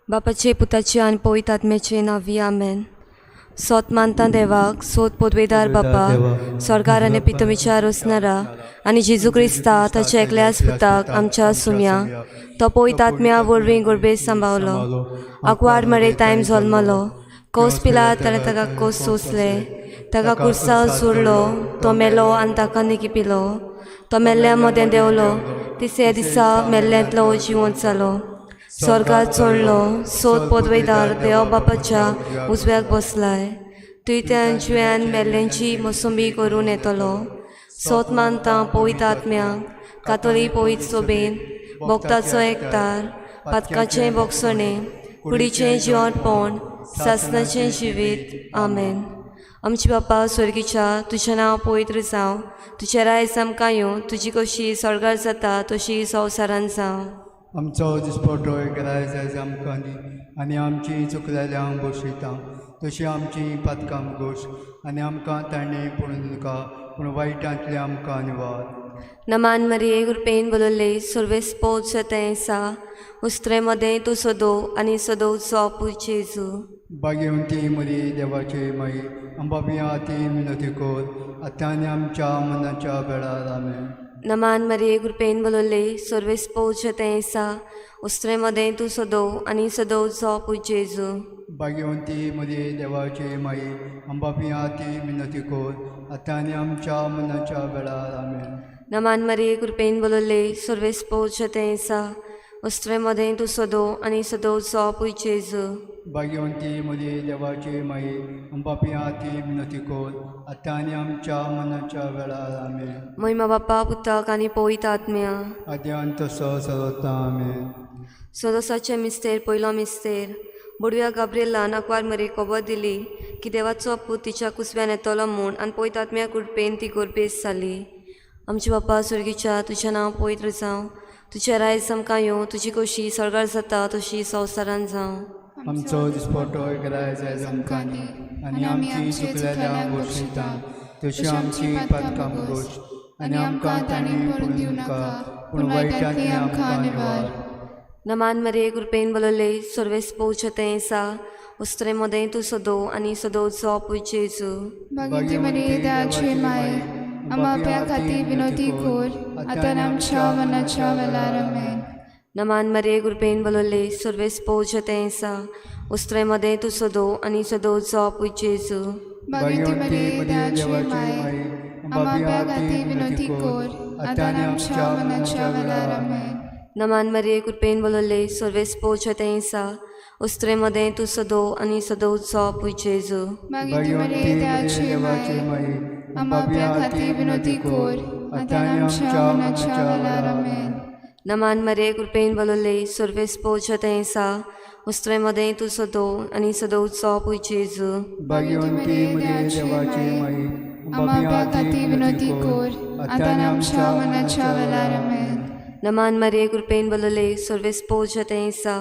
बापाचे पुताचे आनी पवित्र आत्म्याचे नांवी आमेन. सोत मानता देवाक, सोत पदवेदार बापा, स्वर्गार आनी पितमीच्या रोसणारा आनी जेजू क्रिस्ता ताच्या एकल्याच पुताक आमच्या सुम्या, तो पवित्र आत्म्या वरवीं गोरबेस सांबावलो, आंकवार मरे तायम जल्मलो, कोस पिला ताणें ताका कोस सोंसले, ताका कुर्साव सोडलो, तो मेलो आनी ताका निकिपिलो, तो मेल्ल्या मदें देंवलो, तिसऱ्या दिसा मेल्ल्यांतलो जिवंत जालो, स्वर्गार चडलो, सोद पदवेदार देव बापाच्या उजव्याक बसलाय, थंय त्या जिव्यान मेल्ल्यांची मोसंबी करून येतलो. सोत मानता पवित्र आत्म्याक, कातोली पवित्र सोबेन, भक्ताचो एकतार, पातकाचें बोगसणें, कुडीचें जिवनपण, सासनाचें जिवीत. आमेन. आमचे बापा स्वर्गीच्या, तुजें नांव पवित्र जावं, तुजें रायज आमकां येवं, तुजी कशी स्वर्गार जाता तशी संवसारान जावं. आमचो दिसपटो एकराय जाय आमकां दी आनी आमची चुकलेल्या हांव बसयता तशी आमची पातकां गोश आनी आमकां ताणें पडून नाका पूण वायटांतलें आमकां निवार. नमान मरिये, कृपेन बोलले, सर्वेस पोच तें सा उस्त्रे मदें तूं सदो आनी सदोवचो पूत जेजू. बागेवंती मरी देवाचे माई, आंबाबिया ती विनती कर आतां आनी आमच्या मनाच्या वेळार. आमेन. नमान मरिये, कृपेन बोलले, सर्वेस पोच तें सा उस्त्रे मदें तूं सदो आनी सदोवचो पूत जेजू. बागेवंती मरी देवाचे माई, आंबाबिया ती विनती कर आतां आनी आमच्या मनाच्या वेळार. आमेन. नमान मरिये, कृपेन बोलले, सर्वेस पोच तें सा उस्त्रे मदें तूं सदो आनी सदोवचो पूत जेजू. बागेवंती मरी देवाचे माई, आंबाबिया ती विनती कर आतां आनी आमच्या मनाच्या वेळार. आमेन. महिमा बापा पुताक आनी पवित्र आत्म्या. आद्यान तसो सरता. आमेन. सदोसाचें मिस्तेर. पयलो मिस्तेर. बुडव्या गाब्रिएलान आंकवार मरी खबर दिली की देवाचो पूत तिच्या कुसव्यान येतलो म्हूण आनी पवित्र आत्म्या कृपेन ती गोरबेस जाली. आमचे बापा स्वर्गीच्या, तुजें नांव पवित्र जावं, तुजें रायज आमकां येवं, तुजी कशी स्वर्गार जाता तशी संवसारान जावं. आमचो दिसपटो एकराय जाय आमकां दी आनी आमची चुकलेल्या गोशयता तशी आमची पातकां गोश आनी आमकां तांणी पडून दिवं नाका पूण वायटांतलें आमकां निवार. नमान मरिये, कृपेन बोलले, सर्वेस पोच तें सा उस्त्रे मदें तूं सदो आनी सदोवचो पूत जेजू. भगिनी मरिये देवाची माय, आमच्या खातीर विनोदी कर आतां आमच्या मनाच्या वेळार. आमेन. नमान मरिये, कृपेन बोलले, सर्वेस पोच तें सा उस्त्रे मदें तूं सदो आनी सदोवचो पूत जेजू. भगिनी मरिये देवाची माय, आमच्या खातीर विनोदी कर आतां आमच्या मनाच्या वेळार. आमेन. नमान मरिये, कृपेन बोलले, सर्वेस पोच तें सा उस्त्रे मदें तूं सदो आनी सदोवचो पूत जेजू. भगिनी मरिये देवाची माय, आमच्या खातीर विनोदी कर आतां आमच्या मनाच्या वेळार. आमेन. नमान मरिये, कृपेन बोलले, सर्वेस पोच तें सा उस्त्रे मदें तूं सदो आनी सदोवचो पूत जेजू. बागेवंती मरिये देवाची माई, आमच्या खातीर विनोदी कर आतां आमच्या मनाच्या वेळार. आमेन. नमान मरिये, कृपेन बोलले, सर्वेस पोच तें सा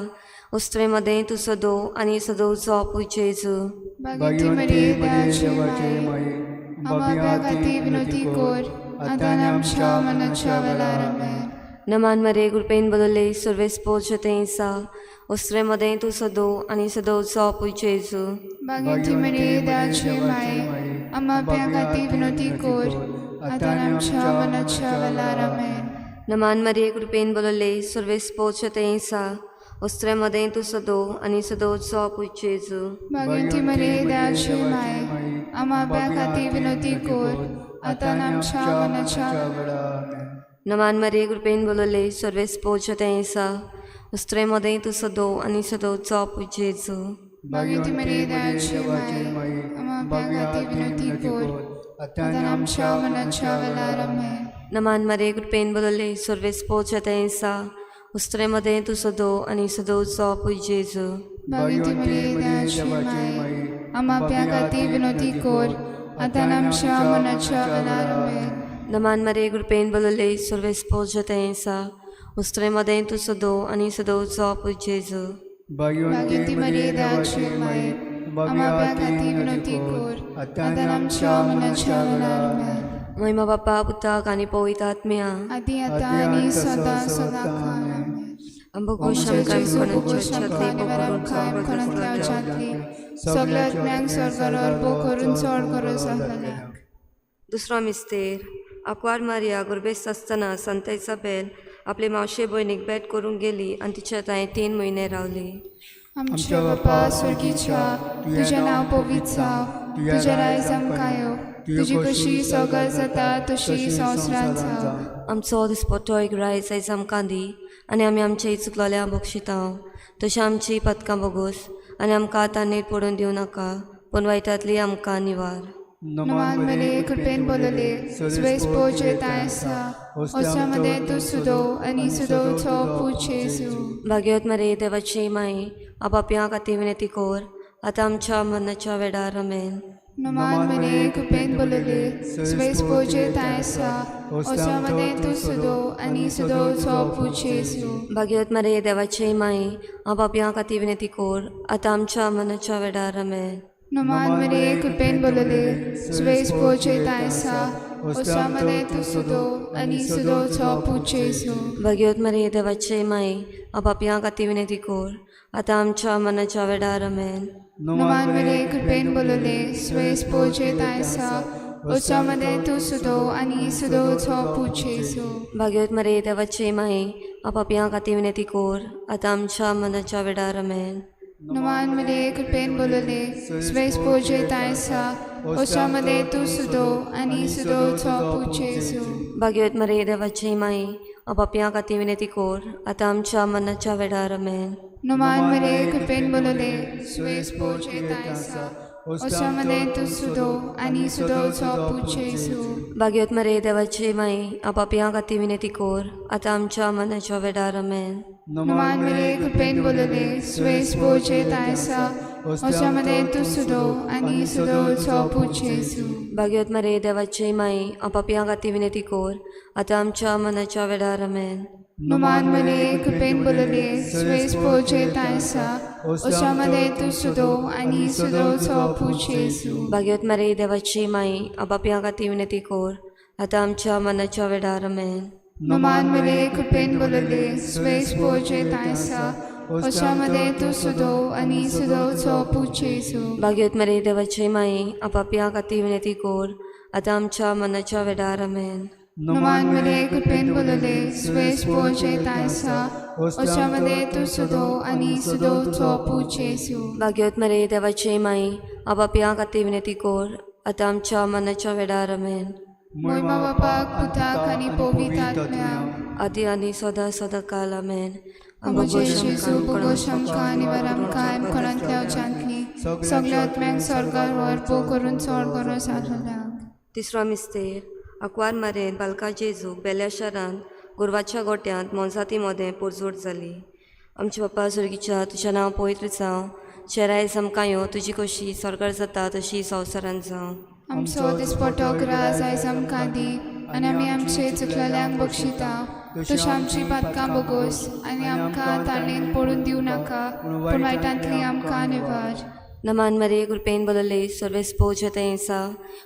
उस्त्रे मदें तूं सदो आनी सदोवचो पूत जेजू. भगिनी मरिये देवाची माय, आमच्या खातीर विनोदी कर आतां आमच्या मनाच्या वेळार. आमेन. नमान मरिये, कृपेन बोलले, सर्वेस पोच तें सा उस्त्रे मदें तूं सदो आनी सदोवचो पूत जेजू. भगिनी मरिये देवाची माय, आमच्या खातीर विनोदी कर आतां आमच्या मनाच्या वेळार. आमेन. नमान मरिये, कृपेन बोलले, सर्वेस पोच तें सा उस्त्रे मदें तूं सदो आनी सदोवचो पूत जेजू. भगिनी मरिये देवाची माय, आमच्या खातीर विनोदी कर आतां आमच्या मनाच्या वेळार. नमान मरिये, कृपेन बोलले, सर्वेस पोच तें सा उस्त्रे मदें तूं सदो आनी सदोवचो पूत जेजू. भगिनी मरिये देवाची माय, आमच्या खातीर विनोदी कर आतां आमच्या मनाच्या वेळार. आमेन. नमान मरिये, कृपेन बोलले, सर्वेस पोच तें सा उस्त्रे मदें तूं सदो आनी सदोवचो पूत जेजू. भगिनी मरिये देवाची माय, आमच्या खातीर विनोदी कर आतां आमच्या मनाच्या वेळार. आमेन. नमान मरिये, कृपेन बोलले, सर्वेस पोच तें सा उस्त्रे मदें तूं सदो आनी सदोवचो पूत जेजू. भगिनी मरिये देवाची माय, आमच्या खातीर विनोदी कर आतां आमच्या मनाच्या वेळार. आमेन. महिमा बापा पुताक आनी पवित्र आत्म्या. आदी आतां आनी सदां सदां. आमेन. अबगोश आमचे आमकां जेजू कोणाच्या बोगोश आमकां निवार आमकां कोणांतल्या उज्यांतली सगळ्या आत्म्यांक स्वर्गार व्हर करून चड गरज आसलेल्यांक. दुसरो मिस्तेर. आंकवार मारिया गुरबेस्त आसतना सांता इसाबेल आपले मावशे भयणीक भेट करूंक गेली आनी तिच्या थंय 3 म्हयने रावली. आमच्या बापा स्वर्गीच्या, तुजें नांव पवित्र जावं, तुजें रायज आमकां येवं, तुजी कशी सगळ जाता तशी संवसारांत जावं. आमचो दिसपट्टो एक रायस आयज आमकां दी आनी आमी आमचे चुकलोल्या बक्षितां तशें आमची पदकां बोगोस आनी आमकां तांणी पडून दिवं नाका पूण वायटांतली आमकां निवार. नमान मरे कृपेन बोलले, स्वेस पोजे आसा, ओसा मदें तूं सुदो आनी सुदोचो पूत जेजू. भाग्यवत मरे देवाची माई, आपापया खातीर विनंती कर आतां आमच्या मरणाच्या वेळार. आमेन. नमान मरे कृपेन बोलले, स्वेस पोजे आसा, ओसा मदें तूं सुदो आनी सुदोचो पूत जेजू. भाग्यवत मरे देवाची माई, आपापया खातीर विनंती कर आतां आमच्या मरणाच्या वेळार. आमेन. नमान मरे कृपेन बोलले, स्वेस पोजे आसा, ओसा मदें तूं सुदो आनी सुदोचो पूत जेजू. भाग्यवत मरे देवाची माई, आपापया खातीर विनंती कर आतां आमच्या मरणाच्या वेळार. आमेन. नमान मरे कृपेन बोलले, स्वेस पोजे आसा, ओसा मदें तूं सुदो आनी सुदोचो पूत जेजू. भाग्यवत मरे देवाची माई, आपापया खातीर विनंती कर आतां आमच्या मरणाच्या वेळार. आमेन. नमान मरे कृपेन बोलले, स्वेस पोजे आसा, ओसा मदें तूं सुदो आनी सुदोचो पूत जेजू. भाग्यवत मरे देवाची माई, आपापया खातीर विनंती कर आतां आमच्या मरणाच्या वेळार. आमेन. नमान मरे कृपेन बोलले, स्वेस पोजे आसा, ओसा मदें तूं सुदो आनी सुदोचो पूत जेजू. भाग्यवत मरे देवाची माई, आपापया खातीर विनंती कर आतां आमच्या मरणाच्या वेळार. आमेन. नमान मरे कृपेन बोलले, स्वेस पोजे आसा, ओसा मदें तूं सुदो आनी सुदोचो पूत जेजू. भाग्यवत मरे देवाची माई, आपापया खातीर विनंती कर आतां आमच्या मरणाच्या वेळार. आमेन. नमान मरे कृपेन बोलले, स्वेस पोजे आसा, ओसा मदें तूं सुदो आनी सुदोचो पूत जेजू. भाग्यवत मरे देवाची माई, आपापया खातीर विनंती कर आतां आमच्या मरणाच्या वेळार. आमेन. नमान मरे कृपेन बोलले, स्वेस पोजे आसा, ओसा मदें तूं सुदो आनी सुदोचो पूत जेजू. भाग्यवत मरे देवाची माई, आपापया खातीर विनंती कर आतां आमच्या मरणाच्या वेळार. आमेन. नमान मरे कृपेन बोलले, स्वेस पोजे आसा, ओसा मदें तूं सुदो आनी सुदोचो पूत जेजू. भाग्यवत मरे देवाची माई, आपापया खातीर विनंती कर आतां आमच्या मरणाच्या वेळार. आमेन. मोयमा बापाक पुताक आनी पवित्र आत्म्याक, आदी आनी सदां सदां काल. आमेन. आमचे जेजू बोगोश आमकां निवार आमकां कोणांतल्या उज्यांतली सगळ्या आत्म्यांक स्वर्गार व्हर पो करून चड गरज आसलेल्यांक. तिसरो मिस्तेर. आंकवार मारेन बालका जेजूक बेल्या शारांत गोरवाच्या गोट्यांत मोनजाती मोदें पोरजोट जाली. आमच्या बापा स्वर्गीच्या, तुजें नांव पवित्र जावं, चेराय आमकां यो, तुजी कशी स्वर्गार जाता तशी संवसारांत जावं. आमचो दिसपटो ग्रास आयज आमकां दी आनी आमी आमचे चुकलेल्यांक बक्षिता तशें आमची पातकां बोगोस आनी आमकां ताणेन पडून दिवं नाका पूण वायटांतली आमकां निवार. नमान मरे कृपेन बलले सर्वेस पोजते आसा,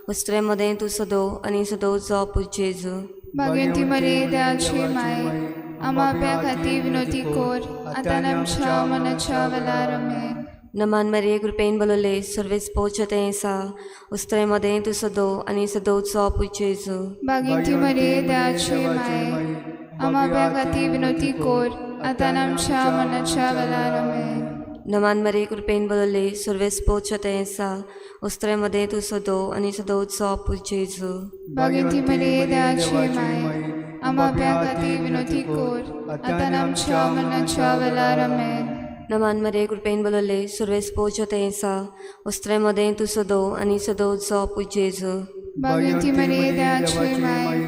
वस्त्रे मदें तूं सदो आनी सदो जो पूत जेजू. भाग्यंती मरे दयाची माय, आमा खातीर विनोती कोर आतां आमच्या मनाच्या वेळार. आमेन. नमान मरे कृपेन बलले सर्वेस पोजते आसा, वस्त्रे मदें तूं सदो आनी सदो जो पूत जेजू. भाग्यंती मरे दयाची माय, आमा खातीर विनोती कोर आतां आमच्या मनाच्या वेळार. आमेन. नमान मरे कृपेन बलले सर्वेस पोजते आसा, वस्त्रे मदें तूं सदो आनी सदो जो पूत जेजू. भाग्यंती मरे दयाची माय, आमा खातीर विनोती कोर आतां आमच्या मनाच्या वेळार. आमेन. नमान मरे कृपेन बलले सर्वेस पोजते आसा, वस्त्रे मदें तूं सदो आनी सदो जो पूत जेजू. भाग्यंती मरे दयाची माय,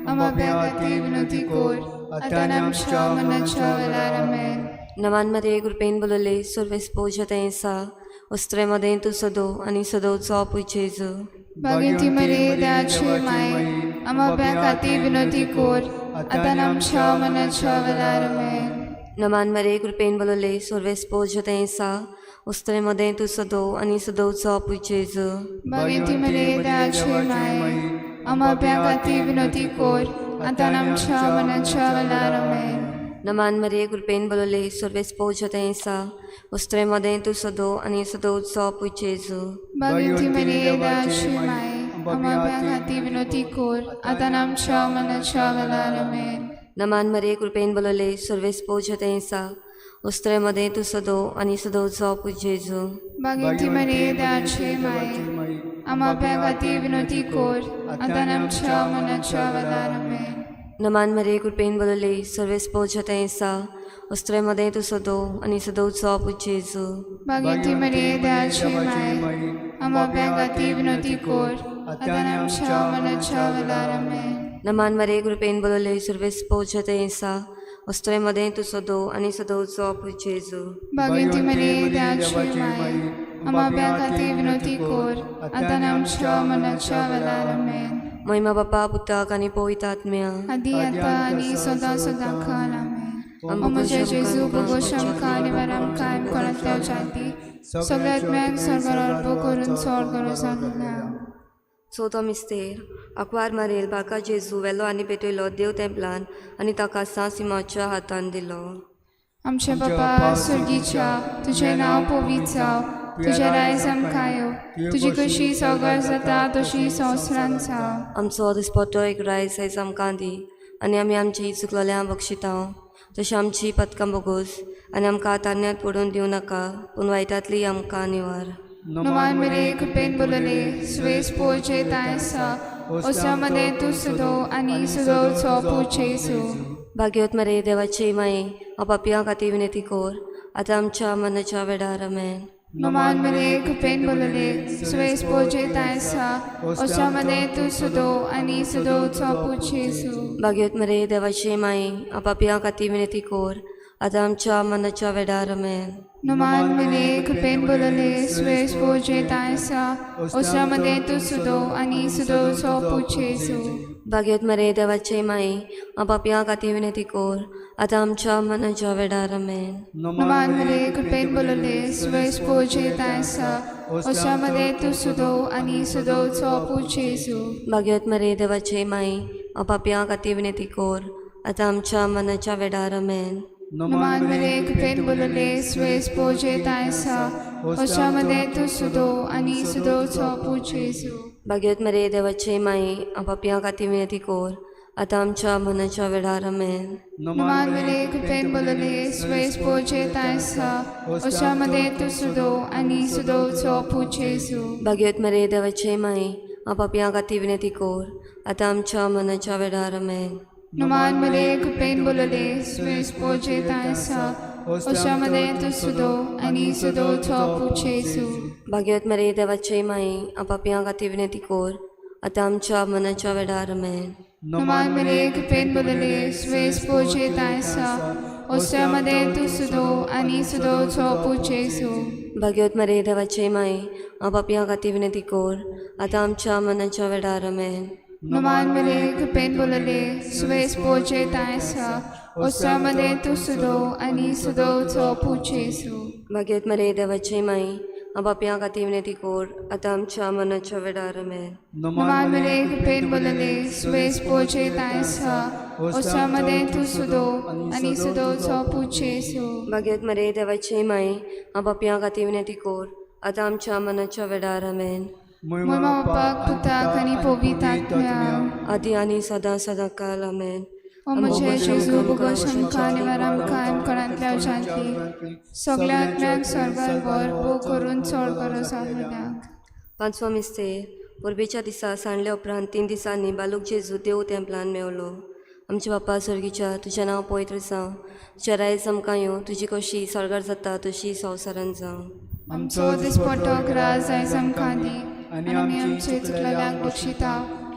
आमा खातीर विनोती कोर आतां आमच्या मनाच्या वेळार. आमेन. नमान मरे कृपेन बलले सर्वेस पोजते आसा, वस्त्रे मदें तूं सदो आनी सदो जो पूत जेजू. भाग्यंती मरे दयाची माय, आमा खातीर विनोती कोर आतां आमच्या मनाच्या वेळार. आमेन. नमान मरे कृपेन बलले सर्वेस पोजते आसा, वस्त्रे मदें तूं सदो आनी सदो जो पूत जेजू. भाग्यंती मरे दयाची माय, आमा खातीर विनोती कोर आतां आमच्या मनाच्या वेळार. आमेन. नमान मरिये कृपेन बोलले सर्वेस पोवजते आसा उस्त्रे मदें तूं सदो आनी सदोचो पूत जेजू. भाग्यवती मरिये देवाची माय, आम्हा खातीर विनोती कोर, आतां आमच्या मनाच्या वेळार. आमेन. नमान मरिये कृपेन बोलले सर्वेस पोवजते आसा उस्त्रे मदें तूं सदो आनी सदोचो पूत जेजू. भाग्यवती मरिये देवाची माय, आम्हा खातीर विनोती कोर, आतां आमच्या मनाच्या वेळार. आमेन. नमान मरिये कृपेन बोलले सर्वेस पोवजते आसा उस्त्रे मदें तूं सदो आनी सदोचो पूत जेजू. भाग्यवती मरिये देवाची माय, आम्हा खातीर विनोती कोर, आतां आमच्या मनाच्या वेळार. आमेन. नमान मरिये कृपेन बोलले सर्वेस पोवजते आसा उस्त्रे मदें तूं सदो आनी सदोचो पूत जेजू. भाग्यवती मरिये देवाची माय, आम्हा खातीर विनोती कोर, आतां आमच्या मनाच्या वेळार. आमेन. महिमा बापा पुताक आनी पवित्र आत्म्या. आदी आतां आनी सदां सदां काल. आमेन. ओ म्हज्या जेजू, भोगोश आमकां आनी आमकां कोणांतल्या जाती सगळ्या आत्म्यांक स्वर्गार अर्पो करून चड गरज जाल्या. चवथो मिस्तेर. आंकवार मारेल बाका जेजू वेलो आनी पेटयलो देव तेंपलान आनी ताका सांत सिमाच्या हातान दिलो. आमच्या बापा स्वर्गीच्या, तुजें नांव पवित्र जावं, तुजें रायज आमकां येवं, तुजी कशी सगळ जाता तशी संवसारांत जावं. आमचो दिसपट्टो एक रायस आयज आमकां दी आनी आमी आमची चुकलेल्या बक्षितां तशी आमची पदकां बोगोस आनी आमकां तान्यांत पडून दिवं नाका पूण वायटांतली आमकां निवार. नमान मरे कृपेन बोलले स्वेस पोचे तायसा ओसा मदें तूं सुदो आनी सुदोचो पूत जेजू. भाग्यवत मरे देवाची माई, पापयां खातीर विनंती कोर, आतां आमच्या मनाच्या वेळार. आमेन. नमान मरे कृपेन बोलले स्वेस पोचे तायसा ओसा मदें तूं सुदो आनी सुदोचो पूत जेजू. भाग्यवत मरे देवाची माई, पापयां खातीर विनंती कोर, आतां आमच्या मनाच्या वेळार. आमेन. नमान मरे कृपेन बोलले स्वेस पोचे तायसा ओसा मदें तूं सुदो आनी सुदोचो पूत जेजू. भाग्यवत मरे देवाची माई, पापयां खातीर विनंती कोर, आतां आमच्या मनाच्या वेळार. आमेन. नमान मरे कृपेन बोलले स्वेस पोचे तायसा ओसा मदें तूं सुदो आनी सुदोचो पूत जेजू. भाग्यवत मरे देवाची माई, पापयां खातीर विनंती कोर, आतां आमच्या मनाच्या वेळार. आमेन. नमान मरे कृपेन बोलले स्वेस पोचे तायसा ओसा मदें तूं सुदो आनी सुदोचो पूत जेजू. भाग्यवत मरे देवाची माई, पापयां खातीर विनंती कोर, आतां आमच्या मनाच्या वेळार. आमेन. नमान मरे कृपेन बोलले स्वेस पोचे तायसा ओसा मदें तूं सुदो आनी सुदोचो पूत जेजू. भाग्यवत मरे देवाची माई, पापयां खातीर विनंती कोर, आतां आमच्या मनाच्या वेळार. आमेन. नमान मरे कृपेन बोलले स्वेस पोचे तायसा ओसा मदें तूं सुदो आनी सुदोचो पूत जेजू. भाग्यवत मरे देवाची माई, पापयां खातीर विनंती कोर, आतां आमच्या मनाच्या वेळार. आमेन. नमान मरे कृपेन बोलले स्वेस पोचे तायसा ओसा मदें तूं सुदो आनी सुदोचो पूत जेजू. भाग्यवत मरे देवाची माई, पापयां खातीर विनंती कोर, आतां आमच्या मनाच्या वेळार. आमेन. नमान मरे कृपेन बोलले स्वेस पोचे तायसा ओसा मदें तूं सुदो आनी सुदोचो पूत जेजू. भाग्यवत मरे देवाची माई, पापयां खातीर विनंती कोर, आतां आमच्या मनाच्या वेळार. आमेन. नमान मरे कृपेन बोलले स्वेस पोचे तायसा ओसा मदें तूं सुदो आनी सुदोचो पूत जेजू. भाग्यवत मरे देवाची माई, पापयां खातीर विनंती कोर, आतां आमच्या मनाच्या वेळार. आमेन. मोय बापाक पुताक आनी पवित्र आत्म्याक. आदी आनी सदां सदां काल. आमेन. ओ म्हजे जेजू, भोगोश आमकां आनी आमकां कोणांतल्या उजांतली सगळ्या आत्म्यांक स्वर्गार व्हर, भोव करून चड गरज आसलेल्यांक. पांचवो मिस्तेर. परबेच्या दिसा सांडल्या उपरांत 3 दिसांनी बालूक जेजू देव तेंपलान मेवलो. आमच्या बापा स्वर्गीच्या, तुजें नांव पवित्र जावं, तुजें रायज आमकां येवं, तुजी कशी स्वर्गार जाता तशी संवसारान जावं. आमचो दिसपट्टो ग्रास आयज आमकां दी आनी आमी आमचे चुकलेल्यांक बक्षिता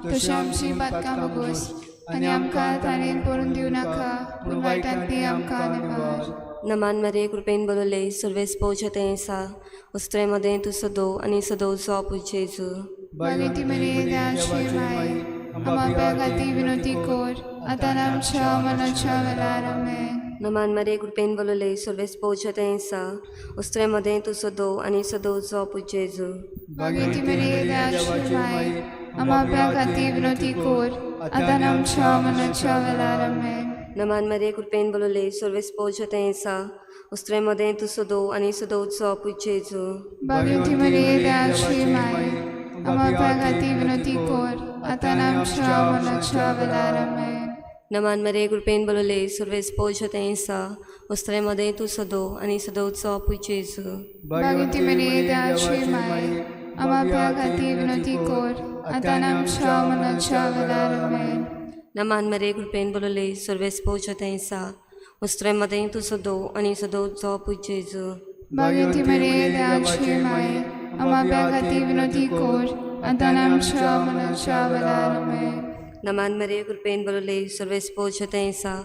तशी आमची पातकां भोगोस आनी आमकां ताणें पडून दिवं नाका पूण वायटांतली आमकां निवार. नमान मरे कृपेन बोलले सर्वेस पोवचे आसा उस्त्रे मदें तूं सदो आनी सदोवचो पूत जेजू. भाग्यवती मरिये देवाची माय, आम्हा खातीर विनोती कोर, आतां आमच्या मनाच्या वेळार. आमेन. नमान मरे कृपेन बोलले सर्वेस पोवचे आसा उस्त्रे मदें तूं सदो आनी सदोवचो पूत जेजू. भाग्यवती मरिये देवाची माय, आम्हा खातीर विनोती कोर, आतां आमच्या मनाच्या वेळार. आमेन. नमान मरिये कृपेन बोलले सर्वेस पोज तेंसा उस्त्रे मदें तूं सदो आनी सदोवचो पूत जेजू. भाग्यवती मरिये देवाची माय आमच्या खातीर विनवती कर आतां आनी आमच्या मरणाच्या वेळार. आमेन. नमान मरिये कृपेन बोलले सर्वेस पोज तेंसा उस्त्रे मदें तूं सदो आनी सदोवचो पूत जेजू. भाग्यवती मरिये देवाची माय आमच्या खातीर विनवती कर आतां आनी आमच्या मरणाच्या वेळार. आमेन. नमान मरिये कृपेन बोलले सर्वेस पोज तेंसा उस्त्रे मदें तूं सदो आनी सदोवचो पूत जेजू. भाग्यवती मरिये देवाची माय आमच्या खातीर विनवती कर आतां आनी आमच्या मरणाच्या वेळार. आमेन. नमान मरिये कृपेन बोलले सर्वेस पोज तेंसा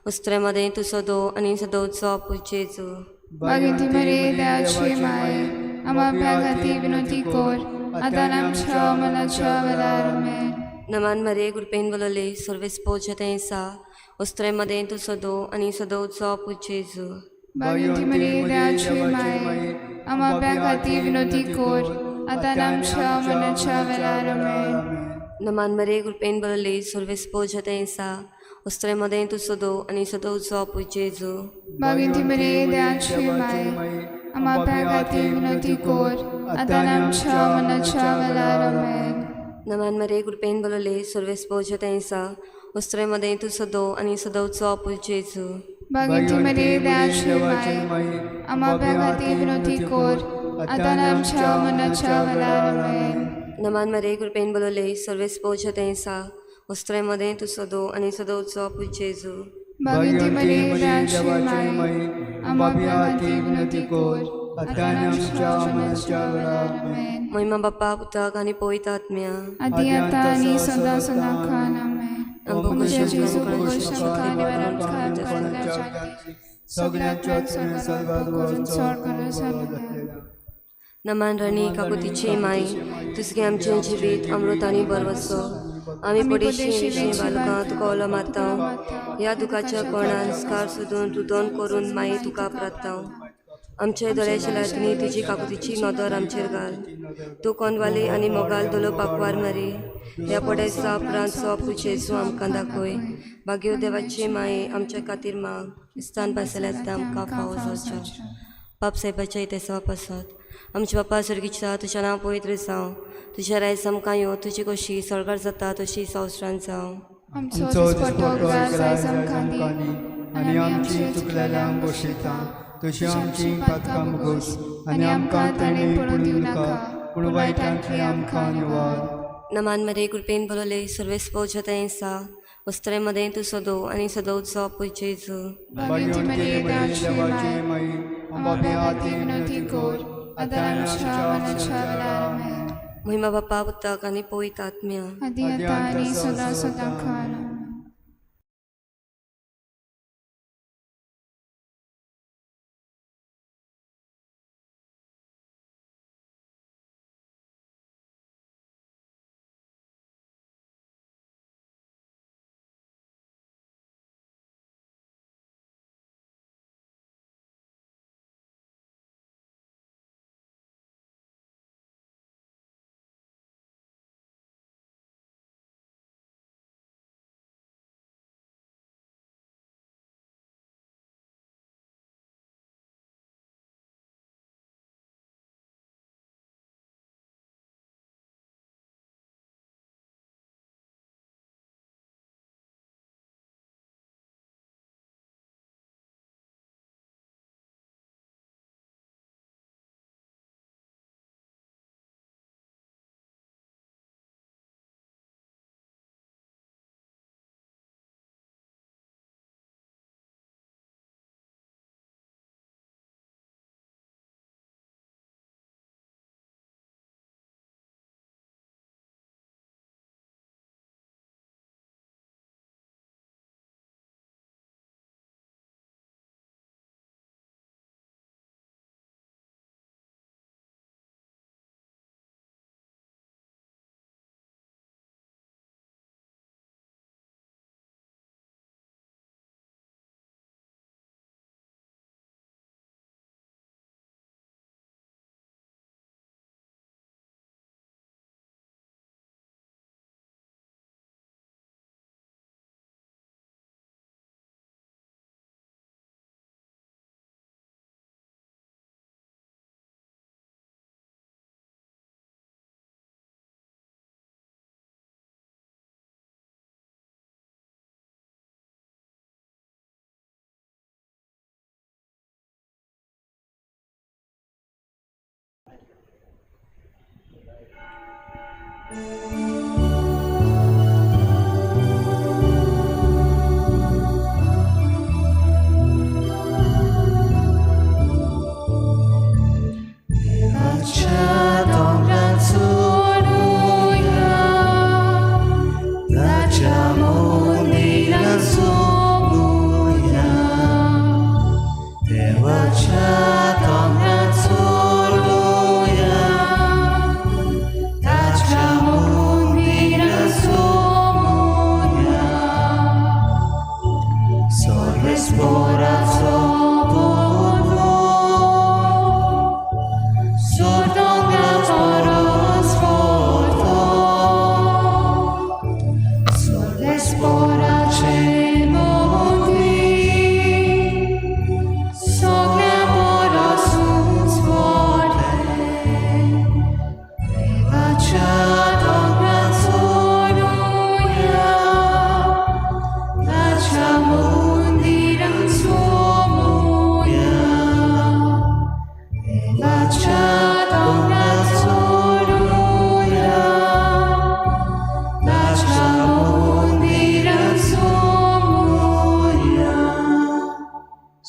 उस्त्रे मदें तूं सदो आनी सदोवचो पूत जेजू. भाग्यवती मरिये देवाची माय आमच्या खातीर विनवती कर आतां आनी आमच्या मरणाच्या वेळार. आमेन. नमान मरिये कृपेन बोलले सर्वेस पोज तेंसा उस्त्रे मदें तूं सदो आनी सदोवचो पूत जेजू. भाग्यवती मरिये देवाची माय आमच्या खातीर विनवती कर आतां आनी आमच्या मरणाच्या वेळार. आमेन. नमान मरिये कृपेन बोलले सर्वेस पोज तेंसा उस्त्रे मदें तूं सदो आनी सदोवचो पूत जेजू. भाग्यवती मरिये देवाची माय आमच्या खातीर विनवती कर आतां आनी आमच्या मरणाच्या वेळार. आमेन. नमान मरिये कृपेन बोलले सर्वेस पोज तेंसा उस्त्रे मदें तूं सदो आनी सदोवचो पूत जेजू. भाग्यवती मरिये देवाची माय आमच्या खातीर विनवती कर आतां आनी आमच्या मरणाच्या वेळार. आमेन. नमान मरिये कृपेन बोलले सर्वेस पोज तेंसा उस्त्रे मदें तूं सदो आनी सदोवचो पूत जेजू. भाग्यवती मरिये देवाची माय आमच्या खातीर विनवती कर आतां आनी आमच्या मरणाच्या वेळार. आमेन. महिमा बाप्पा पुताक आनी पवित्र आत्म्या. आदी आतां आनी सदां सदां खान. आमेन. आमकां जेजू भोगोश आमकां निवारण सगळ्यांच्या सगळ्यांच्या करून चड करून जालें. नमान राणी काकुतीची माई तुसगे आमचें जिवीत अमृत आनी बरवसो आमी पडेशी विशीं बालकां तुका उलो मारता ह्या दुखाच्या कोणान स्कार सोदून रुदोन करून माई तुका प्रार्थाव. आमचे दोळे शिलातनी तुजी काकुतीची नदर आमचेर घाल. तूं कोनवाली आनी मोगाल दोलो पाकवार मारी ह्या पडेसा उपरांत सो पुजेजू आमकां दाखय. भाग्यो देवाची माये आमच्या खातीर माग क्रिस्तान भासल्यात आमकां फावो जावचें. बाप साहेबाच्या इतिहासा पासत आमच्या बापा स्वर्गीच्या तुज्या नांव पवित्र जावं तुज्या रायस आमकां यो तुजी कशी स्वर्गार जाता तशी संवसारांत जावं. आमचो आमचो दिसपट्टो दिसपट्टो ग्रास ग्रास आयज आमकां आमकां दी दी आनी आमची चुकलेल्यांक बसयता तशी आमची पातकां भोगोस आनी आमकां ताणें पडून दिवं नाका पूण वायटांतली आमकां निवार. नमान मरे कृपेन भरले सर्वेस पोज आसा वस्त्रे मदें तूं सदो आनी सदोवचो पूत जेजू. भाग्यवती मरिये देवाची देवाची माई माय आमच्या आमच्या खातीर विनवती कर आतां आनी आमच्या मरणाच्या वेळार. आमेन. महिमा बापा पुताक आनी पवित्र आत्म्या. आदी आतां आनी सदां सदां खान.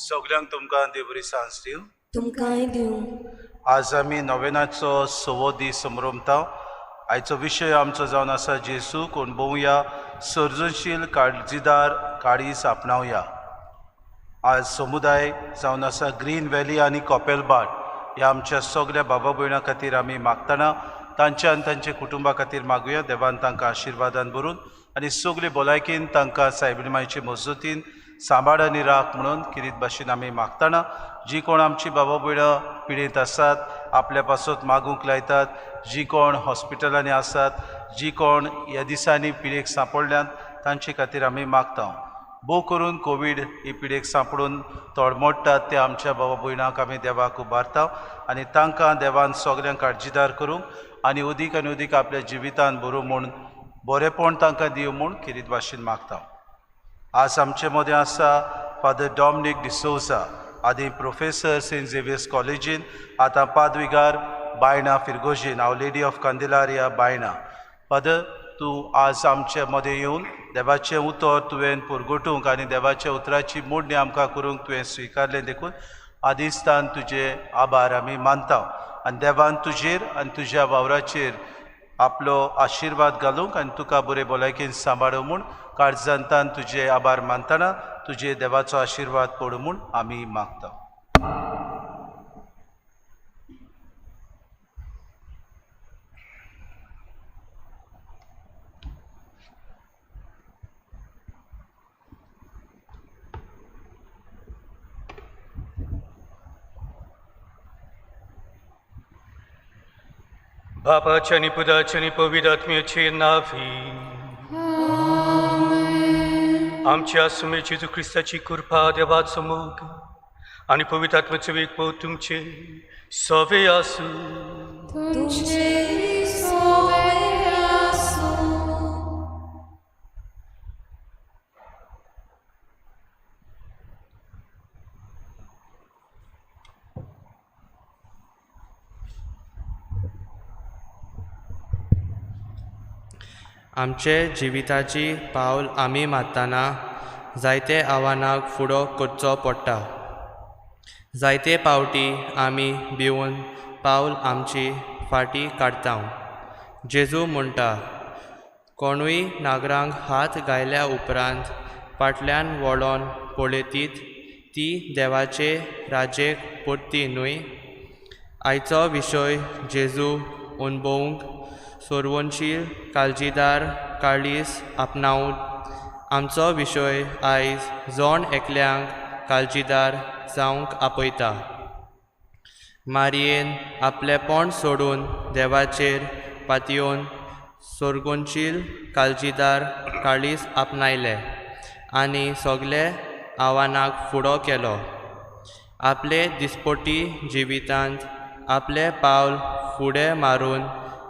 सगल्यांक तुमकां देवरी सांज दिवं. तुमकांय दिवं. आज आमी नोवेनाचो सवो दीस समरमता. आयचो विशय आमचो जावन आसा जेजू अणभवया सर्जनशील काळजीदार काळीज आपणावया. आज समुदाय जावन आसा ग्रीन व्हॅली आनी कॉपेलबाट ह्या आमच्या सगल्या बाबा भयणां खातीर आमी मागतना तांच्या आनी तांच्या कुटुंबा खातीर मागुया. देवान तांकां आशिर्वादान भरून आनी सगळे भलायकेन तांकां सायबीण मायचे मजतीन सांबाळ आनी राख म्हणून किरीत भाशेन आमी मागतना जी कोण आमची बाबा भयणां पिडेंत आसात आपल्या पासत मागूंक लायतात, जी कोण हॉस्पिटलांनी आसात, जी कोण ह्या दिसांनी पिडेक सांपडल्यात तांचे खातीर आमी मागता. भोव करून कोवीड ही पिडेक सांपडून तोडमोडटात ते आमच्या बाबा भयणांक आमी देवाक उबारता आनी तांकां देवान सगल्यांक काळजीदार करूंक आनी अदीक आनी अदीक आपल्या जिवितान बरोवं म्हूण बरेंपण तांकां दिवं म्हूण किरीत भाशेन मागता. आज आमचे मदें आसा फादर डॉमनीक डिसोजा, आदी प्रोफेसर सेंट झेवियर्स कॉलेजीन, आतां पादविगार Baina फिरगोजीन, Our Lady of Candelaria Baina. Father, तूं आज आमचे मदें येवन देवाचें उतर तुवें पुरगोटूंक आनी देवाच्या उतराची मोडणी आमकां करूंक तुवें स्विकारलें देखून आदिस्तान तुजे आभार आमी मानता आनी देवान तुजेर आनी तुज्या वावराचेर आपलो आशिर्वाद घालूंक आनी तुका बरे भलायकेन सांबाळूं म्हूण काळजांतान तुजे आभार मानतना तुजे देवाचो आशिर्वाद पडूं म्हूण आमी मागता. बापाच्या आनी पुताच्या आनी पवित्र आत्म्याचे नांवी आमच्या सुमे जेजू क्रिस्ताची कृपा, देवाचो मोग आनी पवित्र आत्म्याचो एकवट तुमचे सवे आसूं. तुमचे सवे आसूं. आमचे जिविताची पावल आमी मारतना जायते आव्हानांक फुडो करचो पडटा. जायते पावटी आमी भिवन पावल आमची फाटी काडटा. जेजू म्हणटा, कोणूय नागरांक हात घायल्या उपरांत फाटल्यान वळोन पळयतीत ती देवाचे राजेक परती न्हय. आयचो विशय जेजू अणभवूंक सर्वनशील काळजीदार काळीज आपणावन आमचो विशय आयज जण एकल्यांक काळजीदार जावंक आपयता. मारयेन आपलेपण सोडून देवाचेर पातयेवन सर्गनशील काळजीदार काळीज आपणायलें आनी सगळे आव्हानाक फुडो केलो. आपले दिसपटी जिवितांत आपलें पावल फुडें मारून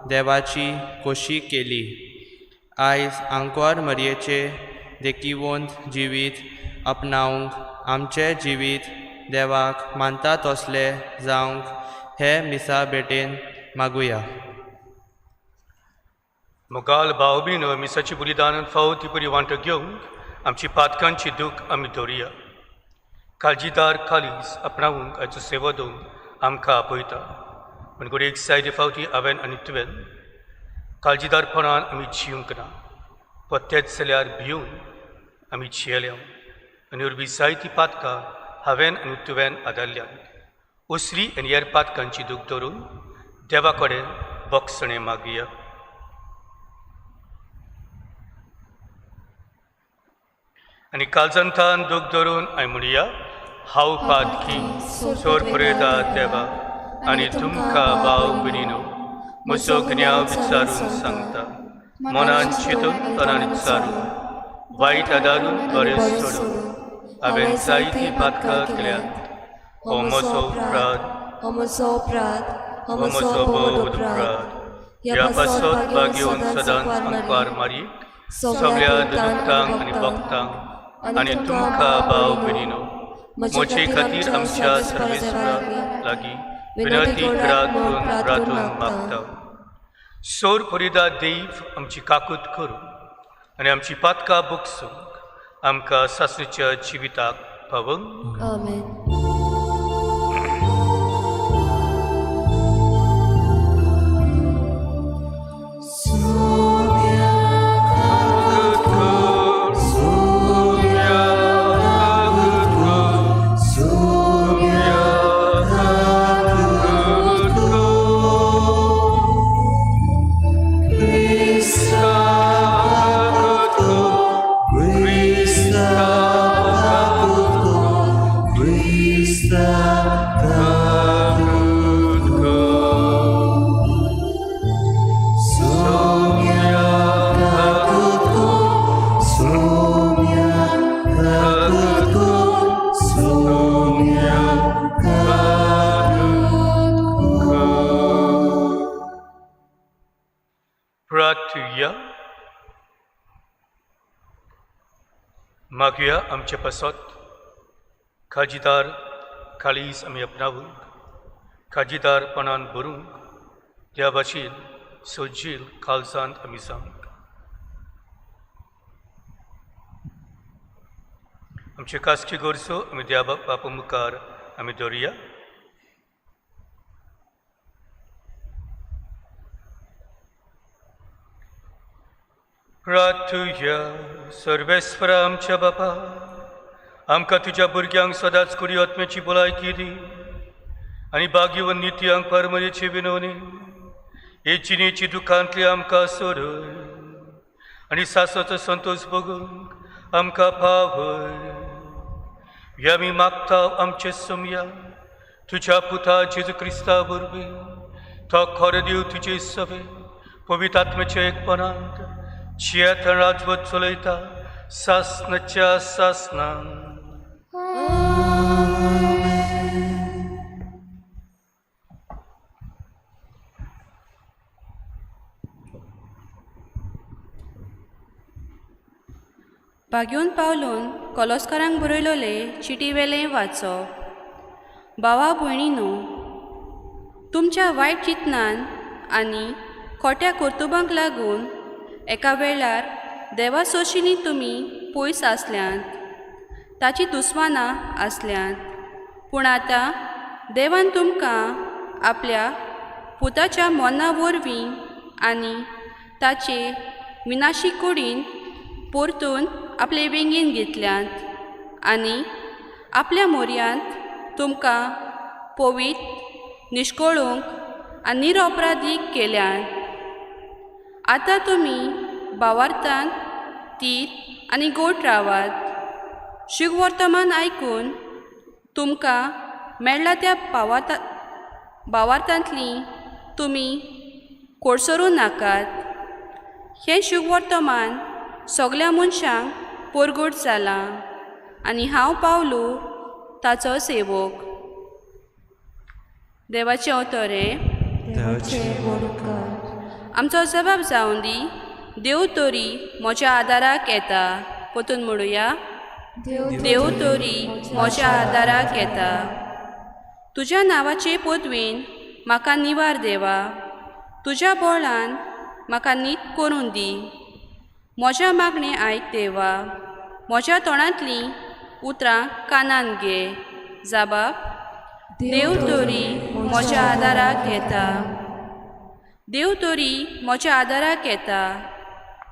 देवाची खोशी केली. आयज आंकवार मरयेचे देखीवंत जिवीत आपणावंक आमचें जिवीत देवाक मानता तसलें जावंक हे मिसा भेटेन मागुया. मोगाल भाव भयणो मिसाची बलिदानान फावो ती बरी वांटो घेवंक आमची पातकांची दूख आमी दवरुया. काळजीदार कालीस आपणावंक आयचो सेवा दिवंक आमकां आपयता. पूण घडये एक जायते फावटी हांवें आनी तुवें काळजीदारपणान आमी जिवंक ना, पत्तेच जाल्यार भिवन आमी जियेल्या आनी वरवीं जायतीं पातकां हांवें आनी तुवें आदारल्यात. उसरी आनी हेर पातकांची दूख धरून देवा कडेन बक्षणें मागया. आनी काळजांतान दूख धरून आमी म्हणया, हांव पातकी सोर पुरयता देवा आनी तुमकां भाव भयणीनो म्हजो गुन्यांव विचारून सांगता. मनान चिंतून तनान विचारून वायट आदारून बरें सोडून हांवें जायतीं पातकां केल्यात. हो म्हजो अपराध, हो म्हजो अपराध, हो म्हजो भोव अपराध. ह्या पासत भागेवन सदांच अंकार मारी सगळ्या दुखतांक आनी भक्तांक आनी तुमकां भाव भयणीनो म्हजे खातीर आमच्या सर्वेस्परा लागीं विनंती प्रार्थून प्रार्थून मागता. सोर परिदा देव आमची काकूत करूं आनी आमची पातकां बगसूंक आमकां सासणीच्या जिविताक पावंक. आमेन. प्रार्थुया. मागया आमचे पासत काळजीदार काळीज आमी आपणावंक, काळजीदारपणान भरूंक त्या भाशेन सजील काळजांत आमी जावंक. आमचे खासगी गरजो आमी देवा बापा मुखार आमी दवरुया. प्रार्थुया. सर्वेस्परा आमच्या बापा, आमकां तुज्या भुरग्यांक सदांच कुडी आत्म्याची भलायकी दी आनी भाग्यवन नित्यांक परमरेची विनवणी हे जिणेची दुखांतली आमकां सोडय आनी सासोचो संतोश भोगूंक आमकां पावय. हे आमी मागता आमचे सोमया तुज्या पुता जेजू क्रिस्ता वरवीं, तो खरो देव तुजे सवे पवित्र आत्म्याच्या एकपणांत जियेत राजवत चलयता सासनाच्या सासनान. भाग्योन पावलून कोलोस्कारांक बरयलोले चिटी वेलें वाचप. भावा भयणीनो, तुमच्या वायट चिंतनान आनी खोट्या कर्तुबांक लागून एका वेळार देवा सोशिनी तुमी पयस आसल्यांत, ताची दुस्मानां आसल्यांत. पूण आतां देवान तुमकां आपल्या पुताच्या मना वरवीं आनी ताचे विनाशी कुडीन परतून आपले वेंगेन घेतल्यात आनी आपल्या मोर्यांत तुमकां पवित्र, निश्कळूंक आनी निरपराधीक केल्यात. आतां तुमी भावार्थान तीर आनी गोट रावात. शुभवर्तमान आयकून तुमकां मेळ्ळा त्या भावार्थांतली तुमी कोडसरूं नाकात. हें शुभवर्तमान सगल्या मनशांक परगट जालां आनी हांव पावलू ताचो सेवक. देवाचें उतर हें. आमचो जबाब जावन दी, देव तरी म्हज्या आदाराक येता. परतून म्हणुया, देव तरी म्हज्या आदाराक येता. तुज्या नांवाचे पदवेन म्हाका निवार देवा, तुज्या बोळान म्हाका नीत करून दी. म्हज्या मागणें आयक देवा, म्हज्या तोंडांतलीं उतरां कानान घे. जाबाब, देव तरी म्हज्या आदाराक येता. देव तरी म्हज्या आदाराक येता.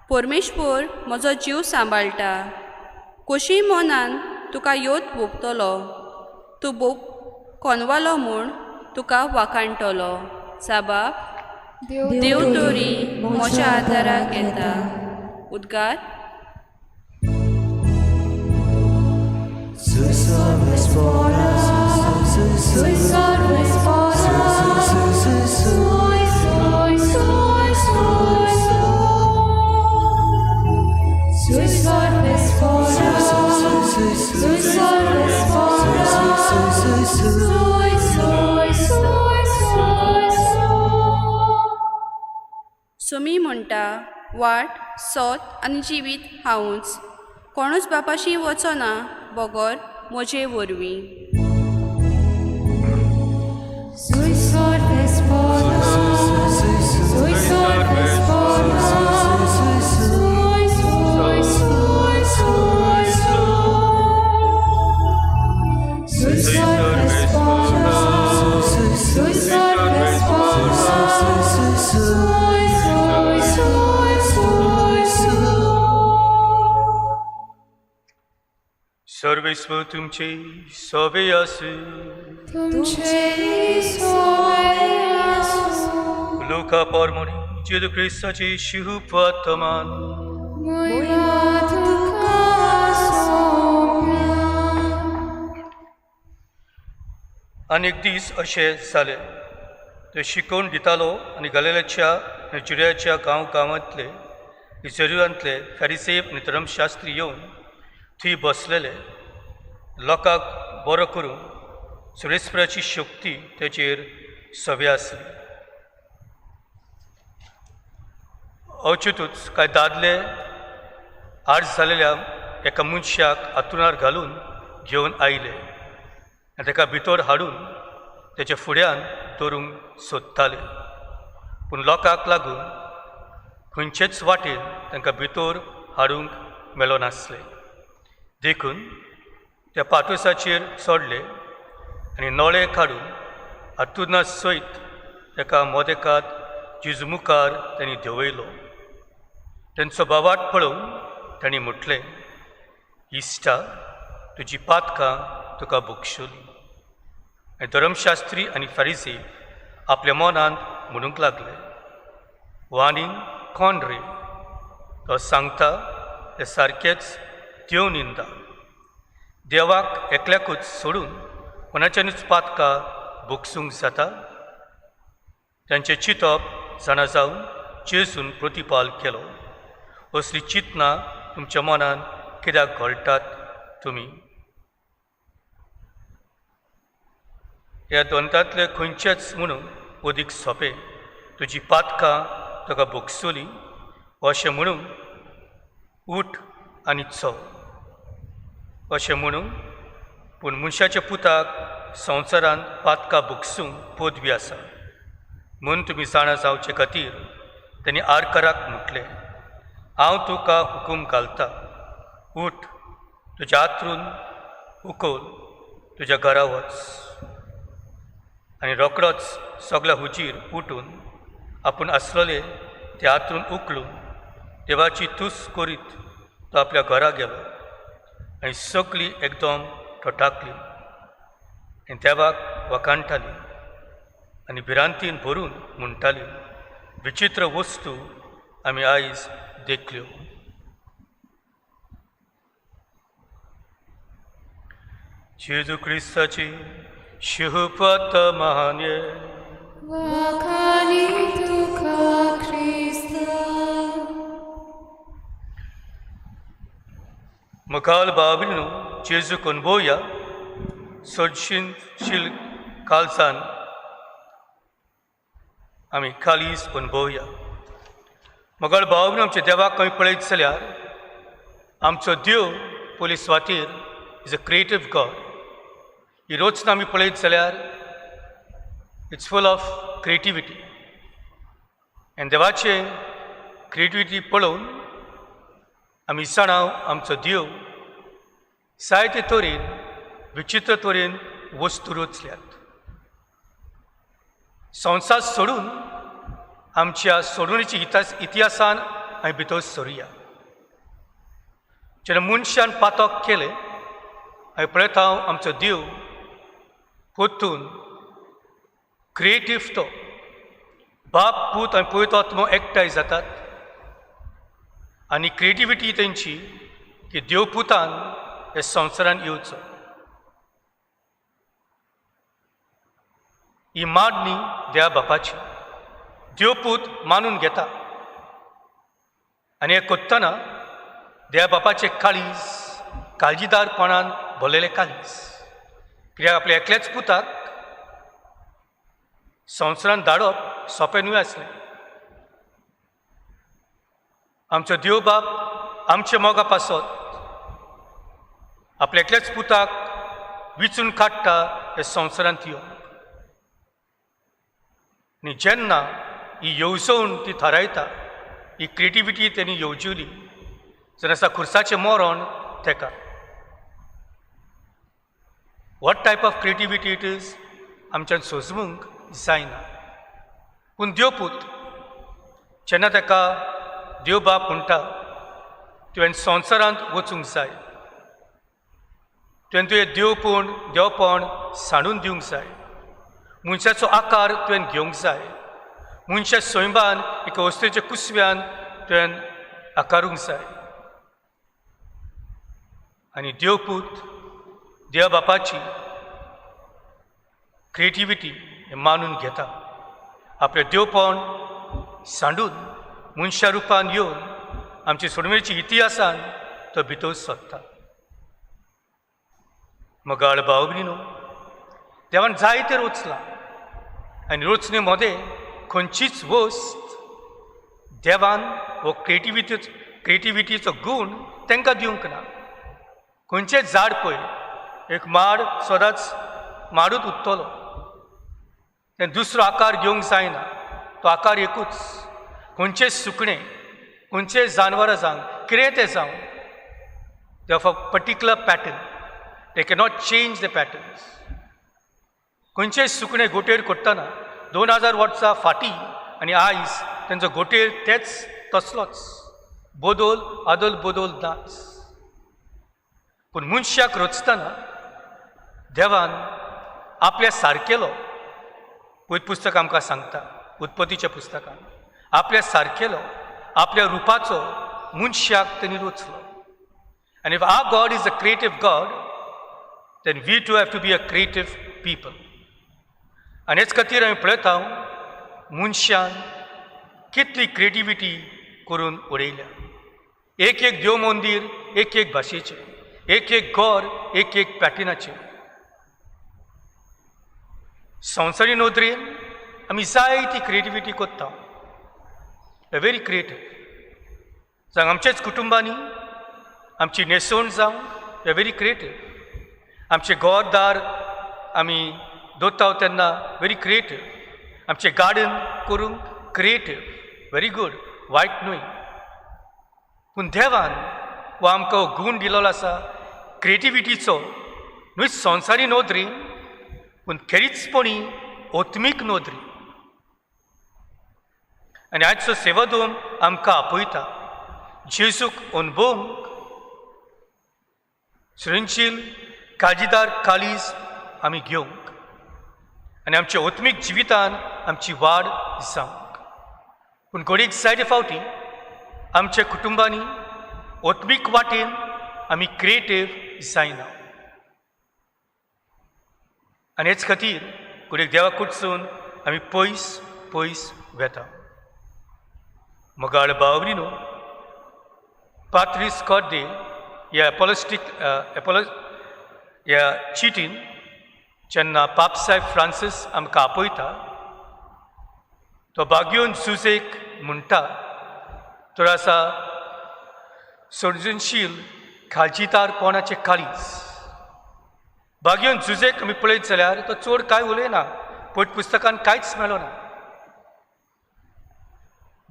परमेश्वर म्हजो जीव सांबाळटा. खोशी मनान तुका योत भोगतलो, तूं भोग कोनवालो म्हूण तुका वाखाणटलो. साबाब, देव तरी म्हज्या आदाराक येता. उद्गार. सोमी म्हणटा, वाट, सोत आनी जिवीत हांवूच. कोणूच बापाशी वचना बगर म्हजे वरवीं. सर्वेस्पर तुमचे सोबे आसूं. तुमचे सोबे आसूं. लुका पोरमोणी जेजू क्रिस्ताची शुभवर्तमान. मोयमा तुका सोम्या. आनी एक दीस अशें जालें, तो शिकोवन दितालो आनी गलिलेच्या आनी जुदयाच्या गांव गांवांतले जेरुजांतले फॅरिसेव आनी धर्मशास्त्री येवन थंय बसलेले लोकांक बरो करून सुरेस्पराची शक्ती तेचेर सवे आसली. अवचितूच कांय दादले आड जालेल्या एका मनशाक आतुणार घालून घेवन आयले आनी ताका भितर हाडून तेच्या फुड्यान दवरूंक सोदताले, पूण लोकांक लागून खंयचेच वाटेन तांकां भितर हाडूंक मेळनासलें. देखून त्या पातोसाचेर चडले आनी नळे काडून आतुरना सयत ताका मोदेकात जेजू मुखार तांणी देंवयलो. तांचो बावाट पळोवन तांणी म्हटलें, इश्टा, तुजी पातकां तुका बक्षुली. आनी धर्मशास्त्री आनी फारिसी आपल्या मनांत म्हणूंक लागले, वानी कोण रे तो सांगता ते सारकेच देव निंदा. देवाक एकल्याकूच सोडून कोणाच्यानूच पातकां भोगसूंक जाता. तांचें चिंतप जाणा जावन जेजून प्रतिपाल केलो, असली चिंतनां तुमच्या मनान कित्याक घोळटात तुमी? ह्या द्वंद्वांतले खंयचेच म्हणून अदीक सोंपें, तुजी पातकां तुका भोगसुली अशें म्हणून उठ आनी चल अशें म्हणून. पूण मनशाच्या पुताक संवसारांत पातकां भोगसूंक पदवी आसा म्हूण तुमी जाणा जावचे खातीर तांणी आरकाराक म्हटलें, हांव तुका हुकूम घालता, उठ, तुज्या आतरून उखल, तुज्या घरा वच. आनी रोकडोच सगल्या हुजीर उठून आपूण आसलेले ते आतरून उखलून देवाची तूस करीत तो आपल्या घरा गेलो आनी सगळी एकदम थटाकली आनी देवाक वखाणटाली आनी भिरांतीन भरून म्हणटाली, विचित्र वस्तू आमी आयज देखल्यो. जेजू क्रिस्ताची शुभत महान्ये. वाखाणी तुका क्रिस्ता. मुखाल बाबीनो जेजू अणभवया सदशील कालसान आमी खालीस अणभवया. मगळ भाव आमच्या देवाक आमी पळयत जाल्यार आमचो देव पयली स्वातीर is a creative God. ही रचना आमी पळयत जाल्यार it's full of creativity. आनी देवाचें क्रिएटिविटी पळोवन आमी जाणां आमचो देव जायते तरेन, विचित्र तरेन वस्तू रचल्यात. संवसार सोडून आमच्या सोडवणेच्या इतिहासान आमी भितर सरुया. जेन्ना मनशान पातक केलें, आमी पळयता आमचो देव परतून क्रिएटीव. तो बाप, पूत आनी पवित्र आत्मो एकठांय जातात आनी क्रिएटिविटी तेंची की देवपुतान हे संवसारान येवचो. ही मागणी देवा बापाची देवपूत मानून घेता आनी हें करतना देवा बापाचें काळीज काळजीदारपणान भरलेलें काळीज, कित्याक आपल्या एकल्याच पुताक संवसारान धाडप सोंपें न्हय आसलें. आमचो देव बाप आमच्या मोगा पासत आपल्या एकल्याच पुताक विचून काडटा हे संवसारांत येवन. आनी जेन्ना ही येवजण ती थारायता, ही क्रिएटिविटी तेणी येवजिली जर आसा खुर्साचें मरण तेका. What type of creativity it is, आमच्यान सोजमूंक जायना. पूण देवपूत जेन्ना ताका देव बाप म्हणटा, तुवें संवसारांत वचूंक जाय, तुवें तुवें देवपूण देवपण सांडून दिवंक जाय, मनशाचो आकार तुवें घेवंक जाय, मनशा सैमान एका वस्तूच्या कुसव्यान तुवें आकारूंक जाय. आनी देवपूत देव बापाची क्रिएटिविटी मानून घेता, आपलें देवपण सांडून मनशा रुपान येवन आमचे सोडमेची इतिहासान तो भितर सोदता. मगाळ भाव भयणीनो, देवान जायते रचलां आनी रचणे मदें खंयचीच वस्त देवान हो क्रिएटिविटीचो गूण तांकां दिवंक ना. खंयचेंच झाड पळय, एक माड सदांच माडूच उरतलो, तें दुसरो आकार घेवंक जायना, तो आकार एकूच. खंयचें सुकणें, खंयचें जानवरां जावं, कितें तें जावं, they have a particular pattern, they cannot change the patterns. खंयचें सुकणें गोटेर कोत्तना 2000 वर्सां फाटीं आनी आयज तेंचो गोटेर तेच तसलोच, बदल आदल बदल नाच. पूण मनशाक रचतना देवान आपल्या सारकेलो, पयत पुस्तक आमकां सांगता उत्पत्तीच्या पुस्तकान, आपल्या सारकेलो आपल्या रुपाचो मनशाक तेणी रचलो. आनी if our God is a creative God, then we too have to be a creative people. आनी हेच खातीर आमी पळयता मनशान कितली क्रिएटिविटी करून उडयल्या. एक एक देव मंदीर एक एक भाशेचें, एक एक घर एक एक पॅटर्नाचें. संवसारी नदरेन आमी जायती क्रिएटिविटी करता, व्हेरी क्रिएटीव. जावं आमच्याच कुटुंबांनी आमची न्हेसवण जावं, we very creative. आमचें घरदार आमी दवरता तेन्ना व्हेरी क्रिएटीव. आमचें गार्डन करूंक क्रिएटीव, व्हेरी गूड, वायट न्हय. पूण देवान हो आमकां गूण दिलेलो आसा क्रिएटिविटीचो, न्हय संवसारी नदरेन पूण खेरीजपणी आत्मीक नदरेन. आनी आजचो सेवादोम आमकां आपयता जेजूक अनुभवंक, सृजनशील काळजीदार काळीज आमी घेवंक आनी आमच्या आत्मीक जिवितान आमची वाड जावंक. पूण घडयेक जायते फावटी आमच्या कुटुंबांनी आत्मीक वाटेन आमी क्रिएटीव जायना आनी हेच खातीर घडयेक देवा कडसून आमी पयस पयस वेता. मोगाळ भाव भयणीनो, पात्रीस कॉर्दे ह्या एपोलॉस्टीक एपोलो ह्या चिटीन जेन्ना पापसाहेब फ्रांसीस आमकां आपयता, तो बागयोन जुजेक म्हणटा तर आसा सर्जनशील काळजीदारपणाचें काळीज. बागयोन जुजेक आमी पळयत जाल्यार तो चड कांय उलयना, पट पुस्तकान कांयच मेळना.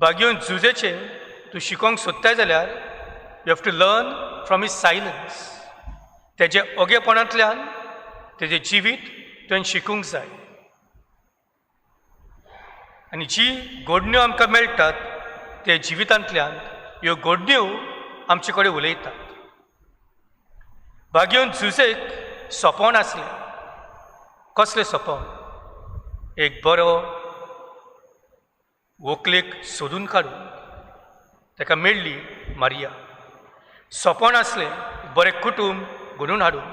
बागयोन जुजेचें तूं शिकोंक सोदताय जाल्यार you have to learn from his silence. तेजे ओगेपणांतल्यान तेजें जिवीत तुवें शिकूंक जाय. आनी जी घडण्यो आमकां मेळटात ते जिवितांतल्यान, ह्यो घडण्यो आमचे कडेन उलयतात. भाग्योन जुजेक सोंपण आसलें. कसलें सोंपण? एक बरो व्हंकलेक सोदून काडून ताका मेळ्ळी मारिया. सोंपण आसलें बरें कुटूंब घडोवन हाडूंक.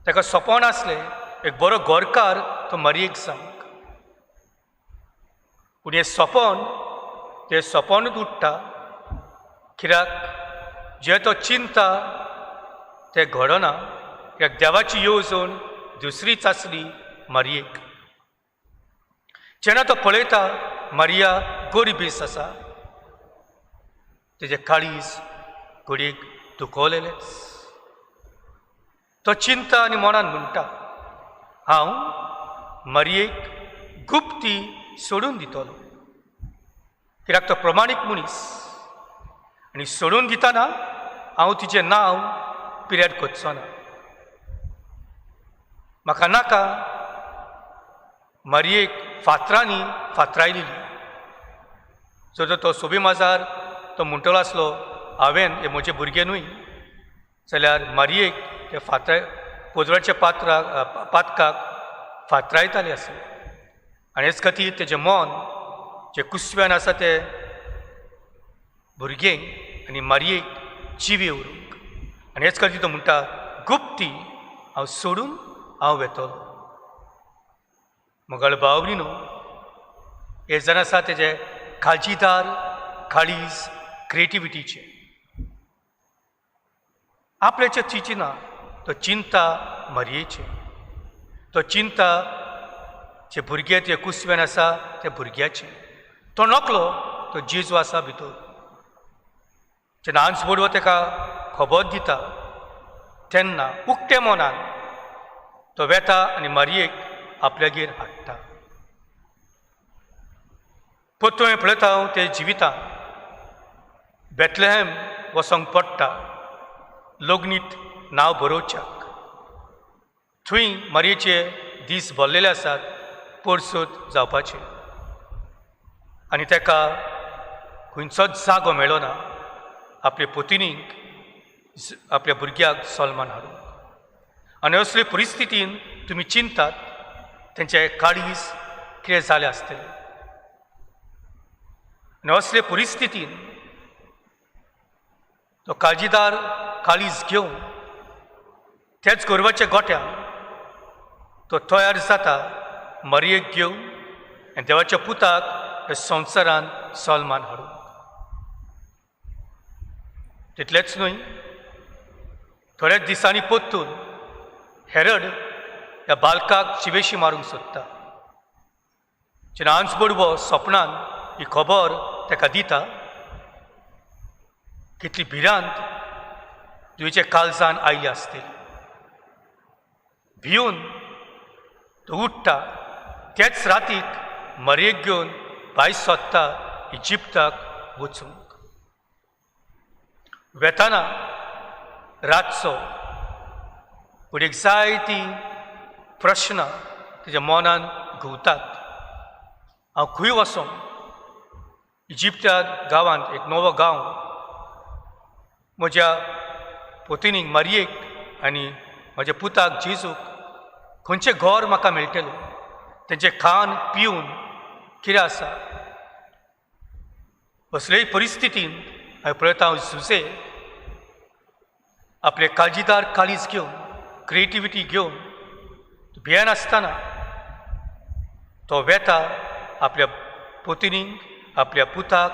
ताका सोंपण आसलें एक बरो गोरकार तो मारयेक जावंक. पूण हें सोंपण तें सोंपणूच उरता, कित्याक जें तो चिंता तें घडना, कित्याक देवाची येवजण दुसरीच आसली मारयेक. जेन्ना तो पळयता मारिया गोरी बेस आसा, तेजें काळीज घडयेक दुखवलेलेंच. तो चिंता आनी मनान म्हणटा, हांव मारयेक गुप्ती सोडून दितलो, कित्याक तो प्रमाणीक मनीस आनी सोडून दितना हांव तिचें नांव पिऱ्याद करचो ना. म्हाका नाका मारयेक फातरांनी फातरायलेली. जर तो सोबी माजार तो म्हणटलो आसलो हांवें हें म्हजें भुरगें न्हय, जाल्यार मारयेक ते फातराय पोजवाच्या पात्राक पातकाक फातरायताले आसले. आनी हेच खातीर तेजें मन जें कुसव्यान आसा तें भुरगें आनी मारयेक जिवी उरूंक. आनी हेच खातीर तो म्हणटा गुप्ती हांव सोडून हांव वेतलो. मोगाळ भाव न्हू, हे जाण आसा तेजे काळजीदार काळीज क्रिएटिविटीचे. आपल्याचे चिंतना तो चिंता मारयेचे, तो चिंता जे भुरगे ते कुसव्यान आसा त्या भुरग्याचे. तो नकलो तो जेजू आसा भितर. जेन्ना आंज बोडवो ताका खबर दिता तेन्ना उक्ते मनान तो वेता आनी मारयेक आपल्यागेर हाडटा. परतून पळयता हांव ते जिवितान बेतलेहम वचोंक पडटा लग्नीत नांव बरोवच्याक. थंय मारयेचे दीस भरलेले आसात परसोत जावपाचे आनी ताका खंयचोच जागो मेळना आपले पोतिनीक आपल्या भुरग्याक सलमान हाडूंक. आनी असले परिस्थितीन तुमी चिंतात तेंचे काळीज कितें जालें आसतलें. आनी असले परिस्थितीन तो काळजीदार काळीज घेवन त्याच गोरवाच्या गोट्यान तो तयार जाता मारयेक घेवन आनी देवाच्या पुताक ह्या संवसारान सलमान हाडूंक. तितलेंच न्हय, थोड्याच दिसांनी परतून हेरड ह्या बालकाक जिवेशी मारूंक सोदता. जेन्ना आंज बडवो सपनान ही खबर ताका दिता, कितली भिरांत तुवेच्या काळजान आयली आसतली. भिवन तो उठ्ठा, त्याच रातीक मारयेक घेवन भायर सोदता इजिप्ताक वचूंक. वेताना रातचो पूण एक जायती प्रश्न तेज्या मनान घुंवतात. हांव खंय वचों? इजिप्ता गांवांत एक नवो गांव, म्हज्या पोतिनीक मारयेक आनी म्हज्या पुताक जेजूक खंयचें घर म्हाका मेळटलें? तेंचें खाण पिवन कितें आसा? असलेय परिस्थितीन हांवें पळयता हांव जुजे आपले काळजीदार काळीज घेवन क्रिएटिविटी घेवन भियेनासतना तो वेता आपल्या पोतिनीक आपल्या पुताक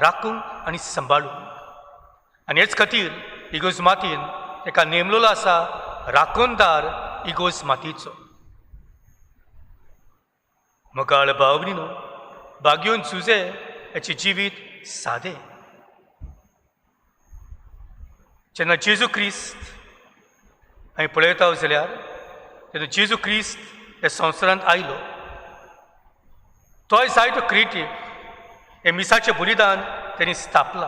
राखूंक आनी सांबाळूंक. आनी हेच खातीर इगोज मातयेन ताका नेमलेलो आसा राखणदार इगोज मातयेचो. मोगाळ भाव न्हू, बागयोन जुजे हेचें जिवीत सादें. जेन्ना जेजू क्रिस्त आमी पळयता जाल्यार तेन्ना जेजू क्रिस्त ह्या संवसारांत आयलो तोय जायतो क्रिएटीव. हें मिसाचें बलिदान तेणी स्थापला.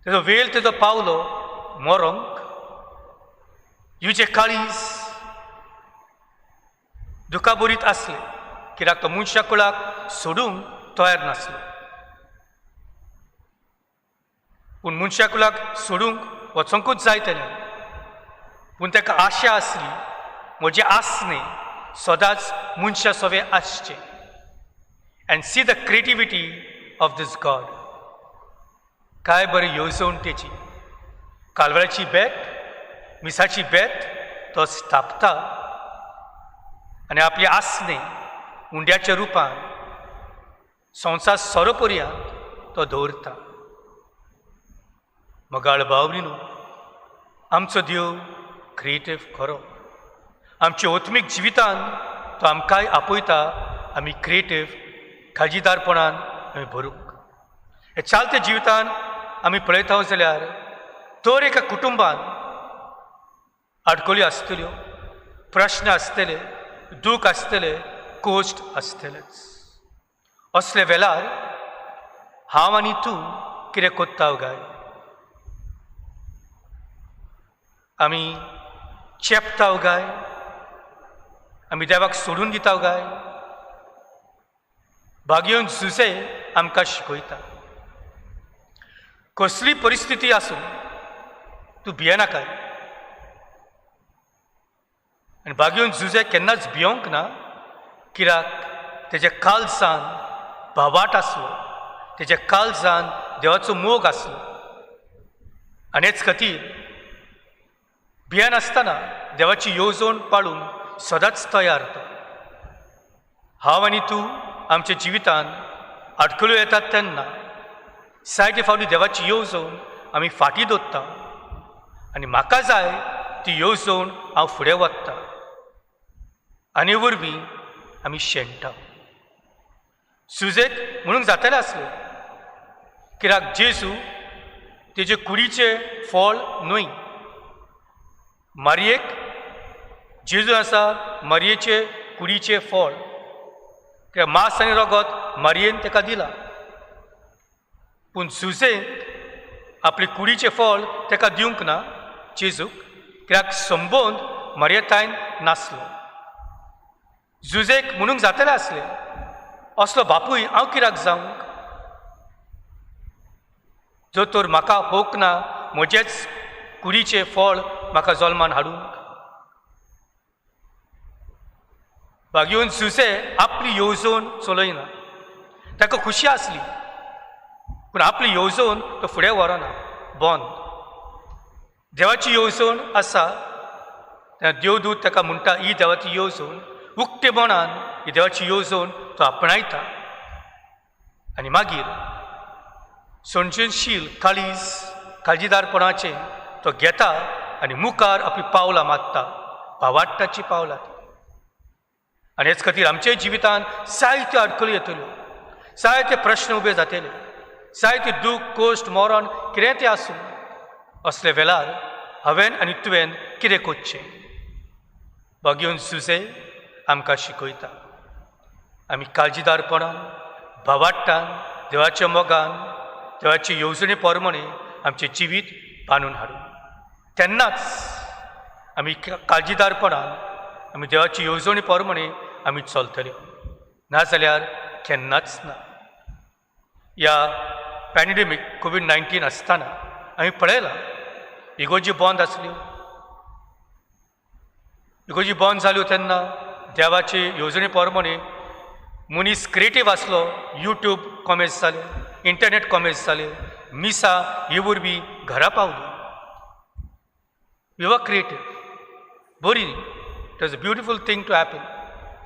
तेजो वेळ तेजो पावलो मरोंक. जेजूचें काळीज दुखाबरीत आसलें कित्याक तो मनशा कुळाक सोडूंक तयार नासलो. पूण मनशा कुळाक सोडूंक वचोंकूच जाय तेणें. पूण ताका आशा आसली म्हजें आसणें सदांच मनशा सवें आसचें. And see the creativity of this God. काय बरी येवजण तेची. कालवळाची बेत, मिसाची बेत तो स्थापता आनी आपली आसणें उंड्याच्या रुपान संवसार सोरोपर्यांत तो दवरता. मोगाळ भाव-भयणींनो, आमचो देव क्रिएटीव खरो. आमच्या आत्मीक जिवितान तो आमकांय आपयता आमी क्रिएटीव काळजीदारपणान आमी भरूंक. हे चालत्या जिवितान आमी पळयता जाल्यार तर एका कुटुंबान आडखळी आसतल्यो, प्रश्न आसतले, दूख आसतले, कोश्ट आसतलेच. असले वेळार हांव आनी तूं कितें कोत्ता काय? आमी चेपता काय? आमी देवाक सोडून दिता काय? भाग्योन जुजे आमकां शिकयता कसली परिस्थिती आसूं तूं भियेनाकाय. आनी भाग्योन जुजे केन्नाच भियोंक ना कित्याक तेज्या काळजान भावाट आसलो, तेज्या काळजान देवाचो मोग आसलो. आनी हेच खातीर भियेनासतना देवाची येवजण पाळूंक सदांच तयार तो. हांव आनी तूं आमच्या जिवितान आडखळ्यो येतात तेन्ना जायते फावटी देवाची येवजण आमी फाटीं दवरता आनी म्हाका जाय ती येवजण हांव फुडें वता आनी वरवीं आमी शेणटा. सुजेक म्हणूंक जातलें आसलें कित्याक जेजू तेजे कुडीचें फळ न्हय. मारयेक जेजू आसा मारयेचे कुडीचें फळ, कित्याक मांस आनी रगत मारयेन ताका दिलां. पूण सुजेक आपले कुडीचें फळ ताका दिवंक ना जेजूक, कित्याक संबंद मारयेतायन नासलो. जुजेक म्हणूंक जातलें आसलें असलो बापूय हांव कित्याक जावंक, जो तर म्हाका होक ना म्हजेच कुडीचें फळ म्हाका जल्मान हाडूंक. भाग्योन जुजे आपली येवजण चलयना, ताका खुशी आसली पूण आपली येवजण तो फुडें व्हरना, बंद. देवाची येवजण आसा तेन्ना देवदूत ताका म्हणटा ही देवाची येवजण, उक्ते मनान ही देवाची येवजण तो आपणायता आनी मागीर सृजनशील काळीज काळजीदारपणाचें तो घेता आनी मुखार आपली पावलां मारता, भावाट्टाची पावलां. आनी हेच खातीर आमच्या जिवितान जायत्यो आडखळी येतल्यो, जायते प्रश्न उबे जातले, जायते दूख, कोश्ट, मरण कितें तें आसूं. असले वेळार हांवें आनी तुवें कितें करचें? भाग्योन सुजे आमकां शिकयता आमी काळजीदारपणान, भावाट्टान, देवाच्या मोगान, देवाचे येवजणे प्रमाणे आमचें जिवीत बांदून हाडूं. तेन्नाच आमी काळजीदारपणान आमी देवाची येवजणे प्रमाणे आमी चलतले, नाजाल्यार केन्नाच ना. ह्या पॅन्डेमीक कोवीड-19 आसतना आमी पळयलां इगोर्जी बंद आसल्यो. इगोर्जी बंद जाल्यो तेन्ना देवाचे येवजणे प्रमाणे मनीस क्रिएटीव आसलो, यूट्यूब कॉमेस जालें, इंटरनेट कॉमेस जालें, मिसा ही वरवीं घरा पावली. We were creative, बरी, it was a beautiful thing to happen,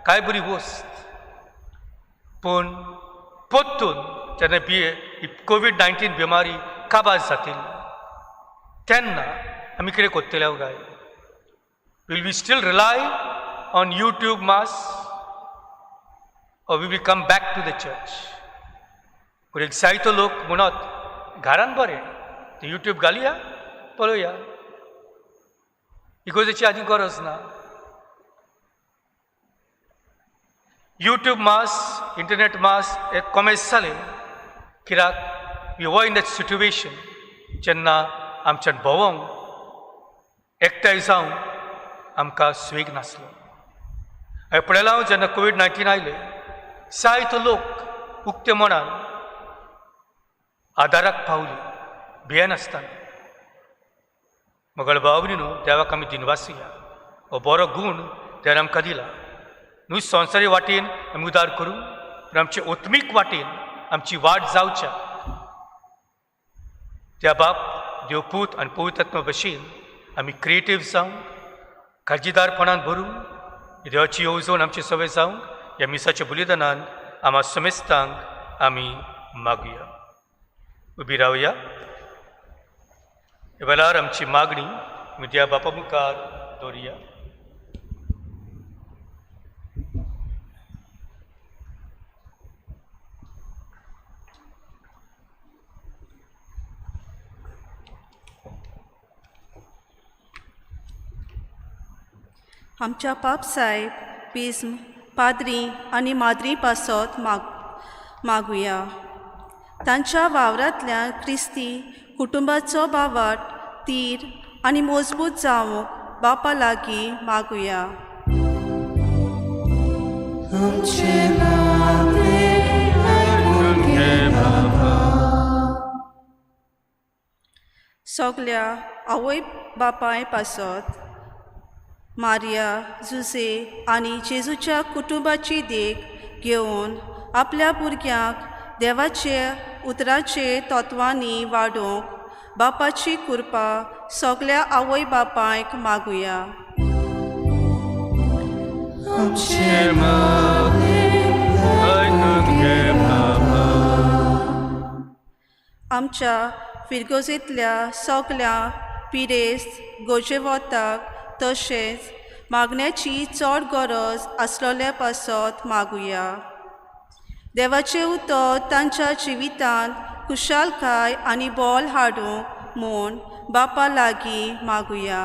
काय बरी वस्त. पूण परतून जेन्ना ही कोवीड-19 बिमारी काबार जातली तेन्ना आमी कितें करतले काय? Will we still rely on YouTube mass or we will come back to the church? पूण एक जायतो लोक म्हणत घरान बरें, ते यूट्यूब घालया पळोवया, इगोर्जेची आनी गरज ना. यूट्यूब मास, इंटरनेट मास हे कॉमेस जालें, कित्याक we were in that situation जेन्ना आमच्यान भोंवोंक एकठांय जावंक आमकां स्वेग नासलो. हांवें पळयलां जेन्ना कोवीड 19 आयलें, जायतो लोक उक्ते मनान आदाराक पावली भियेनासतना. मगळ भाव न्हू, देवाक आमी दिनवासुया, हो बरो गूण देवान आमकां दिला. न्हू संवसारी वाटेन आमी उदार करूं, पूण आमचे ओत्मीक वाटेन आमची वाट जावच्या त्या बाप देवपूत आनी पवित्र भशेन आमी क्रिएटीव जावंक, काळजीदारपणान भरूंक, देवाची येवजण आमची सवय जावंक ह्या मिसाच्या बलिदानान आमा समेस्तांक आमी मागुया. उबी रावया. ह्या वेळार आमची मागणी आमी देवा बापा मुखार दवरुया. आमच्या पाप साहेब बिज्म पाद्री आनी माद्री पासत मागुया. तांच्या वावरांतल्यान क्रिस्ती कुटुंबाचो बावाट तीर आनी मजबूत जावंक बापा लागीं मागुया. सगल्या आवय बापाय पासत मारिया, जुजे आनी जेजूच्या कुटुंबाची देख घेवन आपल्या भुरग्यांक देवाचे उतराचे तत्वांनी वाडोवंक बापाची कृपा सगल्या आवय बापायक मागुया. आमच्या फिरगोजेंतल्या सगल्या पिरेस्त गोजेवताक तशेंच मागण्याची चड गरज आसलेल्या पासत मागुया. देवाचें उतर तांच्या जिवितांत खुशालकाय आनी बोल हाडूंक म्हूण बापा लागीं मागुया.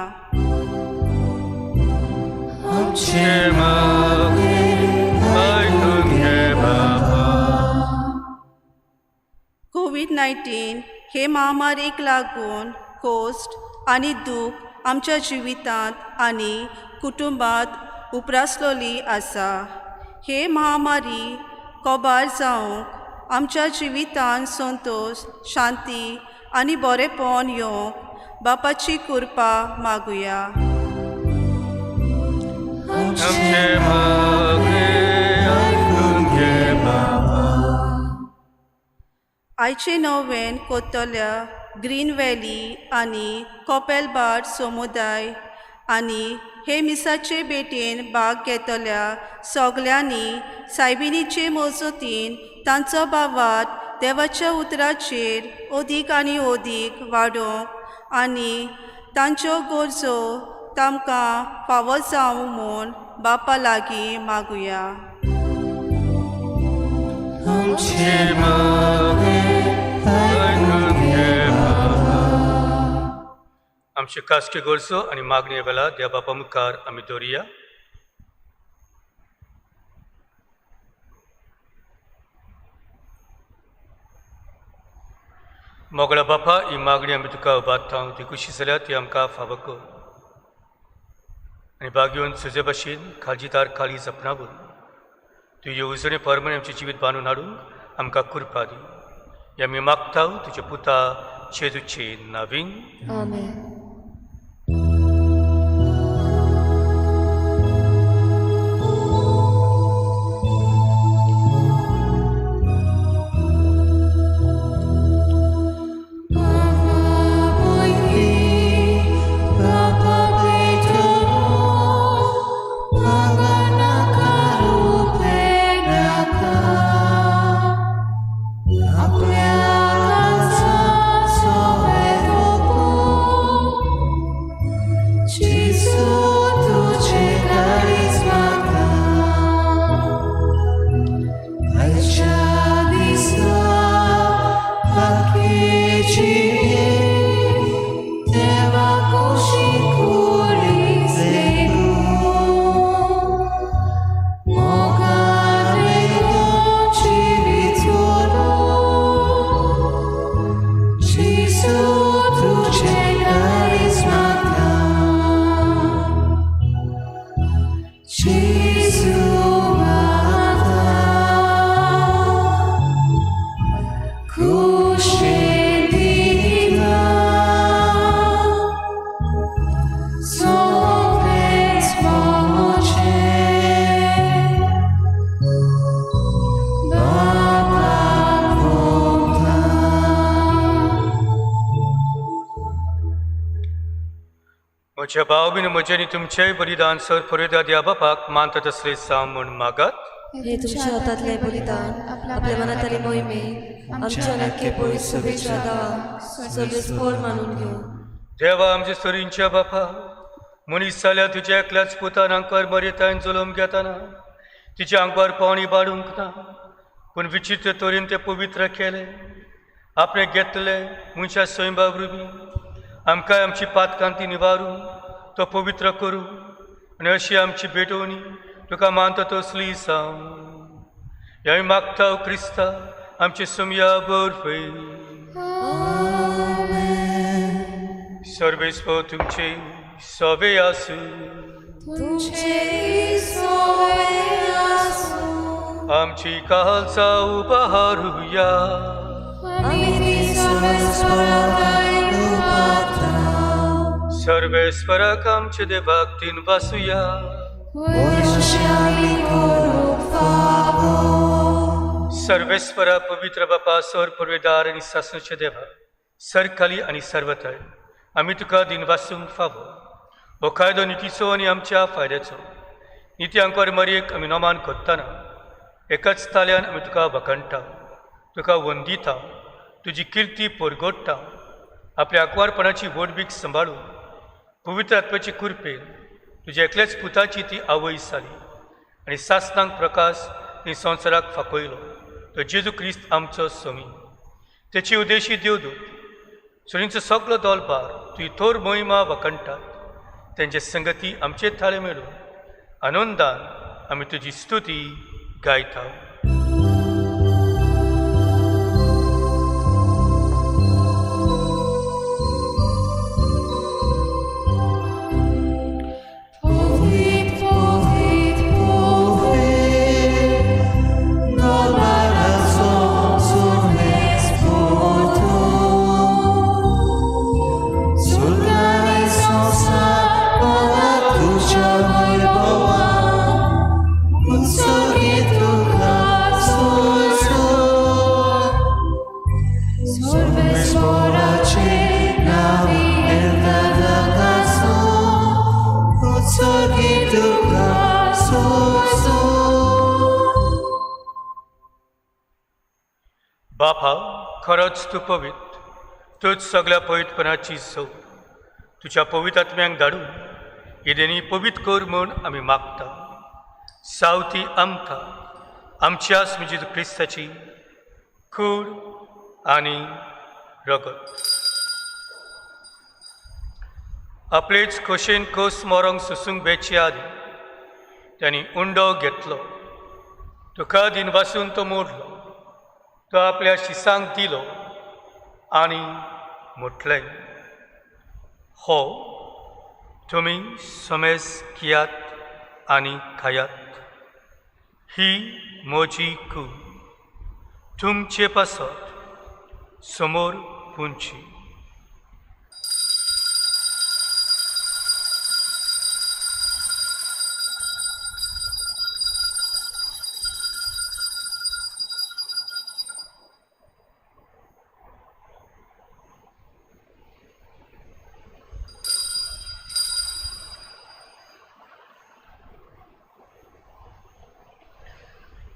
कोवीड 19 हे महामारीक लागून कोश्ट आनी दूख आमच्या जिवितांत आनी कुटुंबांत उप्रासलोली आसा. हे महामारी कबार जावंक आमच्या जिवितांत संतोश, शांती आनी बरेपण येवंक बापाची कृपा मागुया. आयचे नोवेन कोतल्या ग्रीन व्हॅली आनी कोपेलबाट समुदाय आनी हे मिसाचे भेटेन भाग घेतल्या सगल्यांनी सायबिणीचे मजतीन तांचो भावात देवाच्या उतराचेर अदीक आनी अदीक वाडोवंक आनी तांच्यो गरजो तांकां फावो जावं म्हूण बापा लागीं मागुया. आमचे खासगी गरजो आनी मागणी वेळार देवा बापा मुखार आमी दवरुया. मोगळा बापा, ही मागणी आमी तुका उबारता, ती खुशी जाल्यार ती आमकां फावो कर आनी बागेवन तुजे भाशेन काळजीदार काळीज आपणावून तूं येवजणे प्रमाणे आमचें जिवीत बांदून हाडूंक आमकां कृपा दी. हे आमी मागता तुज्या पुता जेजूचे नांवान. आमेन. आपल्या काळजाचो वेगो. म्हज्या भाव बीन म्हजें आनी तुमचेंय बलिदान सर परेदा द्या बापाक मानता तसलें जावं म्हूण मागात. हे तुमच्या हातांतलें बलिदान आपल्या मनांत आनी मोहिमेन आमच्या नक्की पयस शुभेच्छा दावा सर्वेस्पोर मानून घेवं. देवा आमच्या सरींच्या बापा, मनीस जाल्यार तुज्या एकल्याच पुतान आंकवार मरेतायन जल्म घेताना तिच्या आंकवार पावणी बाडूंक ना, पूण विचित्र तरेन तें पवित्र केलें. आपणें घेतलें मनशा सैंबा वरवीं आमकांय आमची पातकांती निवारू तो पवित्र करूं आनी अशी आमची भेटवणी तुका मानता तसली जावं. हें आमी मागता क्रिस्ता आमचे सोमया बरफय. सर्वेस्पर तुमचे सवे आसूं. आमची कालचा उपहारुया. सर्वेस्पराक आमचे देवाक तीन वासुया. सर्वेस्परा पवित्र बापा, सर पुर्वेदार आनी सासणाचे देवा, सरकाली आनी सर्वथय आमी तुका दिन वासूंक फावो. हो कायदो नितीचो आनी आमच्या फायद्याचो. निती आंकवार मरयेक आमी नमान करतना एकाच ताल्यान आमी तुका वखणटा, तुका वंदिता, तुजी किर्ती परगोडटा. आपल्या आंकवारपणाची व्हडवीक सांबाळून पवित्र आत्म्याचे कृपेन तुज्या एकल्याच पुताची ती आवय जाली आनी सासणांक प्रकाश आनी संवसाराक फांकयलो तो जेजू क्रिस्त आमचो स्वामी. तेची उद्देशी देवदूत सुरींचो सगलो दोलबार तुजी थोर मोहिमा वखणटात. तेंचे संगती आमचे थाळे मेळून आनंदान आमी तुजी स्तुती गायता. बापा, खरोच तूं पवित्र, तूंच सगळ्या पवित्रपणाची सौ. तुज्या पवित्र आत्म्यांक धाडून येदेनी पवित्र कर म्हूण आमी मागता. सावती आमकां आमच्या जेजू क्रिस्ताची कूड आनी रगत. आपलेच खोशेन खोस मरोंक सोसूंक बेचे आदी तांणी उंडो घेतलो, तुका दिन वासून तो मोडलो, तो आपल्या शिसांक दिलो आनी म्हटलें, हो तुमी समेज कियात आनी खायात, ही म्हजी कूड तुमचे पासत समोर पुंची.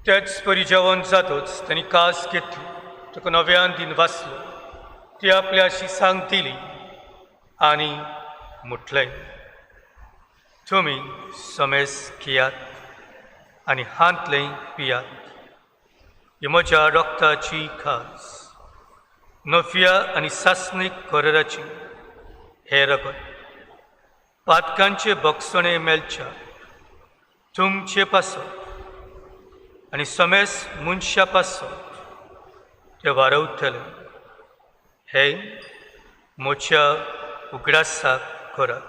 त्याच परी जेवण जातोच तांणी कास घेतली, तुका नव्यान दिन वाचलो, ती आपल्या शिसांक दिली आनी म्हटलें, तुमी समेज कियात आनी हांतलें पियात, ही म्हज्या रक्ताची खास नव्या आनी सासणीक कराराची. हें रगत पातकांचे बक्षणे मेळच्या तुमचे पासत आनी समेस मनशा पासत ते वारवतले. हे म्हज्या उगडासाक करात.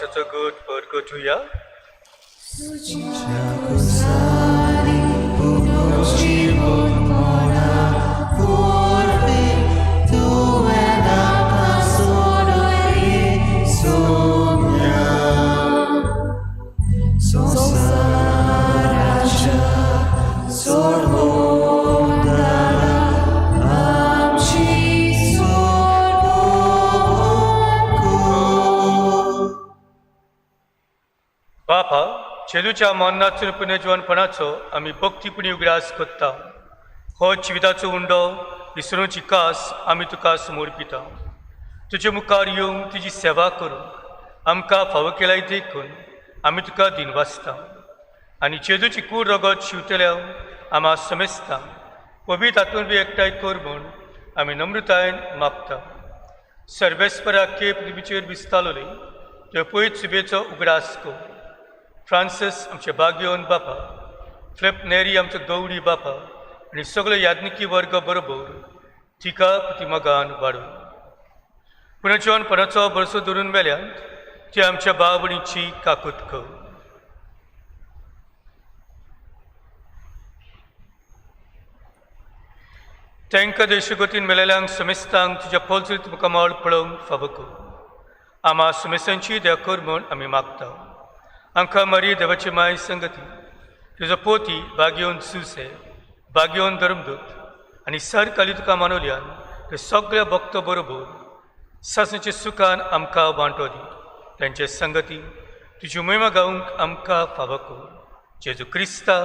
विश्वासाचो गट परगटुया. बापा, जेजूच्या मरणाचो पुनर्जिवनपणाचो आमी भक्तीपुणी उगडास करता. हो जिविताचो उंडो विसरूची कास आमी तुका समर्पिता. तुजे मुखार येवंक तुजी सेवा करूंक आमकां फावो केलाय देखून आमी तुका दिनवासता. आनी जेजूची कूड रगत शिंवतल्या आमा समेस्ता पवित्र आत्मबी एकठांय कर म्हूण आमी नम्रतायेन मागता. सर्वेस्परा के पृथ्वीचेर विस्तारले त्यो पयत सुबेचो उगडास कर. फ्रांसीस आमचे बागयोन बापा, फिलीप नेरी आमचो गौडी बापा आनी सगळे याज्ञिकी वर्ग बरोबर तिका प्रतिमगान वाडून पुनर्जिवनपणाचो भरसो धरून मेल्यात ती आमच्या भाव भयणीची काकूत कर. तांकां देशगतीन मेलेल्यांक समेस्तांक तुज्या पोलचरीत मुखामळ पळोवंक फावो कर. आमा समेस्तांची दया कर म्हूण आमी मागता. आमकां मारी देवाची माय संगती, तुजो पोती बागयोन सुसे, बागयोन धर्मदूत आनी सर काली तुका मानवल्यान ते सगळ्या भक्त बरोबर सासणाच्या सुखान आमकां वांटो दी. तांचे संगती तुजी महिमा गावंक आमकां फावो कर. जेजू क्रिस्ता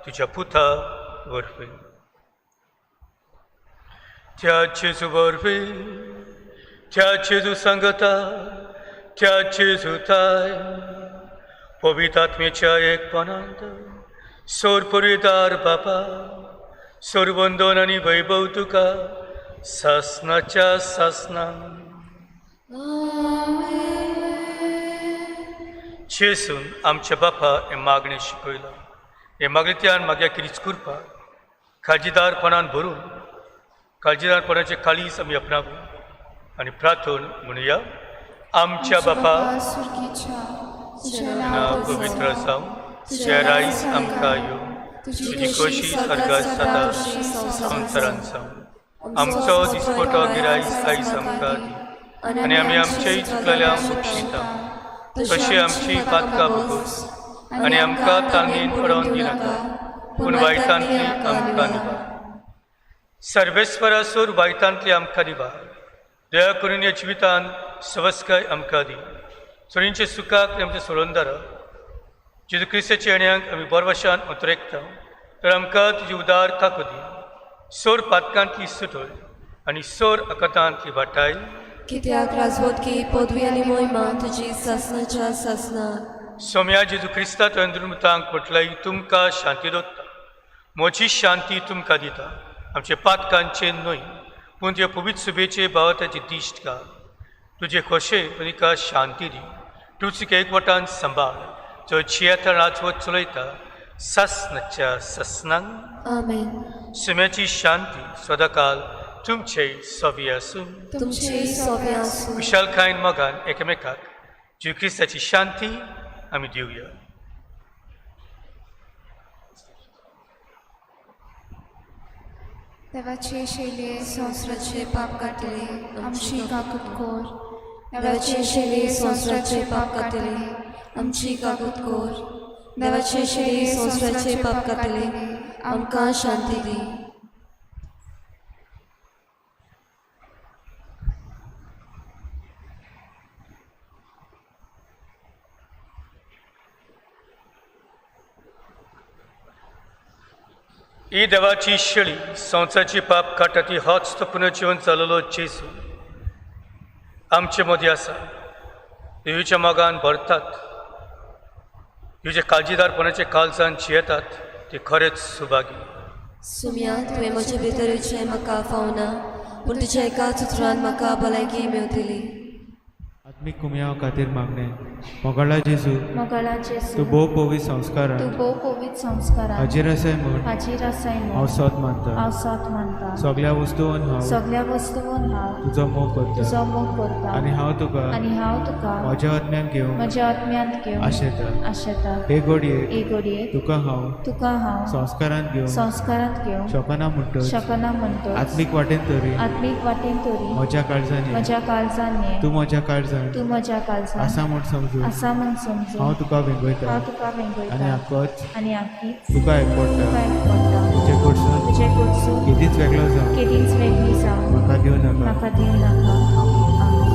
तुज्या पुता वरवीं. त्या जेजू वरवीं, त्या जेजू सांगता, त्या जेजू ताय पवित्र आत्मेच्या एकपणांत सोर पुरयतार बापा, सोरवंदन आनी वैभव तुका सासनाच्या सासना. जेजून आमच्या बापा हें मागणें शिकयलां. हें मागणेंतल्यान मागया किरीच करपाक काळजीदारपणान भरून काळजीदारपणाचें काळीज आमी आपणावूं आनी प्रार्थन म्हणुया. आमच्या बापा, तुजें नांव पवित्र जावं, तुजें रायज आमकां येवं, तुजी खोशी स्वर्गात जाता संवसारांत जावं. आमचो दिसपटो गिरायस आयज आमकां दी आनी आमी आमचेय चुकलेल्यांक बक्षिता तशी आमची पातकां भोगोस आनी आमकां तांगेन पडोवन दिनाका, पूण वायटांतली आमकां निवार. सर्वेस्वरासूर वायटांतली आमकां निवार. दया करून ह्या जिवितान सवस्काय आमकां दी. चोरींचे सुखाक आमच्या सोडोनदारा जेजू क्रिस्ताच्या येण्याक आमी बरवशान उतरेकता तर आमकां तुजी उदार काकू दी. सोर पातकांतली सुटोय आनी सोर अकतांतली वाटाय. कित्याक राजवटकी पदवी आनी मोहिमा तुजी सासनाच्या सासना. सोम्या जेजू क्रिस्ता तंद्रुमतांक म्हटल्यार तुमकां शांती दवरता, म्हजी शांती तुमकां दिता. आमचे पातकांचे न्हय पूण तुज्या पवित्र सुबेचे भावाताची दिश्ट घाल. तुजे खोशे तुका शांती दी. तूं एकवटान सांबाळ जो जियेता राजवट चलयता सासनाच्या सासनांक. आमेन. सुम्याची शांती सदाकाल तुमचे सवी आसूं. तुमचे सोबे आसूं. विशालकायेन मोगान एकामेकाक जेजू क्रिस्ताची शांती आमी दिवया. देवाचे शेले संवसाराचे पाप काडटले आमची काकूत कोर. देवाचे शेले संवसाराचे पाप काडटले आमची काकूत कोर. देवाचे शेले संवसाराचे पाप काडटले आमकां शांती दी. ही देवाची शेळी संवसाराची पाप काडटा ती होच तो पुनर्जिवन जालेलो जेजू आमचे मदीं आसा. देवीच्या मोगान भरतात, तुज्या काळजीदारपणाचे काळजान जियेतात ते खरेंच सुभागी. सुम्या, तुवें म्हजे भितर येवचें म्हाका फावना, पूण तुज्या एकाच उतरान म्हाका भलायकी मेवतली. आत्मीक कुमयाव खातीर मागणें. मोगाळा जेजू, मोगाळा जेजू, तूं भोव पवित्र संस्कारान तूं भोव पवित्र संस्कारान हाजीर आसाय म्हूण हाजीर आसाय म्हूण हांव सोद मानता. हांव सोद मानता. सगळ्या वस्तून हांव सगळ्या वस्तून हांव तुजो मोग करता तुजो मोग करता आनी हांव तुका आनी हांव तुका म्हज्या आत्म्यान घेवंक म्हज्या आत्म्यांत घेवंक आशेता. आशेता. हे घडयेक हे घडयेक तुका हांव तुका हांव संस्कारांत घेवंक संस्कारांत घेवंक शकना म्हणटच शकना म्हणटच आत्मीक वाटेन तरी आत्मीक वाटेन तरी म्हज्या काळजान ये. म्हज्या काळजान ये. तूं म्हज्या काळजान तूं म्हज्या काळजान आसा म्हूण समजून आसा म्हूण समजून हांव तुका वेंगयता हांव तुका वेंगयता आनी आकच आनी आकीच तुका एकपडटा. तुका एकपडटा. तुजे कडसून तुजे कडसून केदींच वेगळो जावं केदींच वेगळी जावं म्हाका दिवं नाका. म्हाका दिवं नाका. आमेन.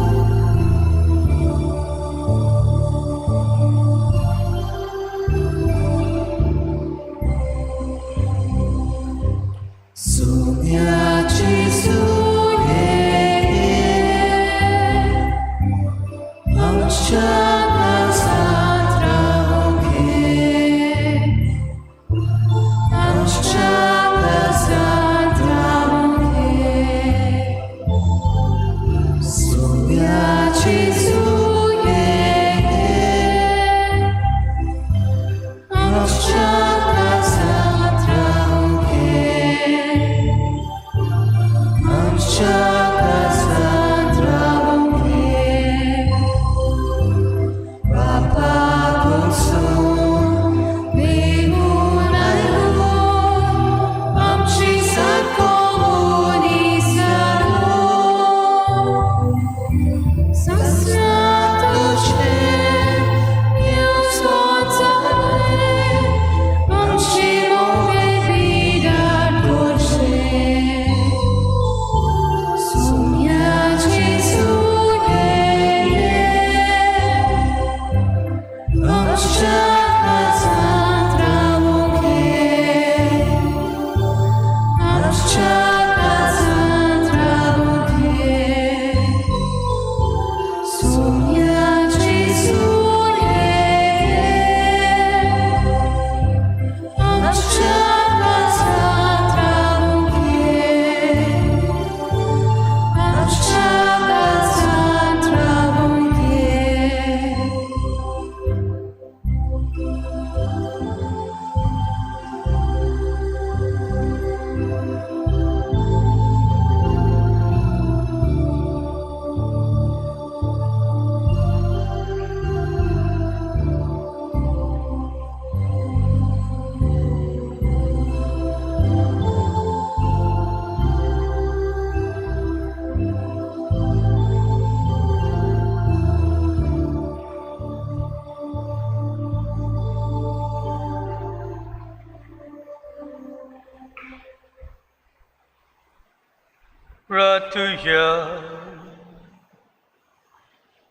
प्रार्थुया.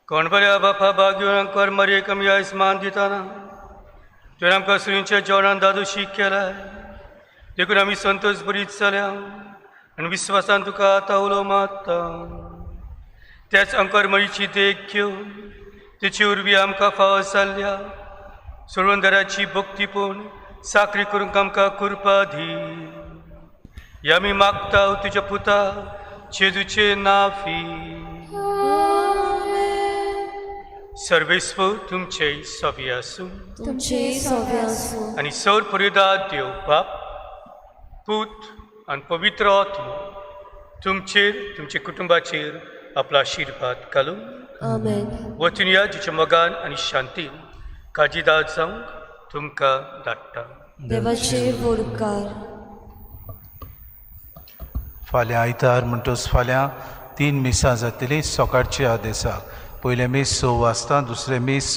कोण बऱ्या बापा बाग्यो अंकर मरयेक आमी आयज मान दिताना तुवें आमकां सुरींच्या जेवणान दादोशी केलाय देखून आमी संतोश बरीच जाल्या आनी विस्वासान तुका आतां उलो मारता. त्याच अंकर मरीची देख घेवन तिची उर्बी आमकां फावो जाल्ल्या सोडवणदाराची भक्ती पूण साकरी करूंक आमकां कृपा दी. ह्या आमी मागता तुज्या पुता जेजूचे नाफी. सर्वेस्व तुमचे सवी आसूं तुमचे सवे आसूं आनी सर परिदा देव बाप पूत आनी पवित्र आत्मो तुमचेर तुमच्या कुटुंबाचेर आपलो आशिर्वाद घालूं. आमेन. वचून या जिच्या मोगान आनी शांतीन काजीदार जावंक तुमकां धाडटा. देवाचे उपकार. फाल्यां आयतार म्हणटच फाल्यां 3 मिसां जातलीं सकाळच्या आदेसाक. पयलें मीस 6 वाजता, दुसरें मीस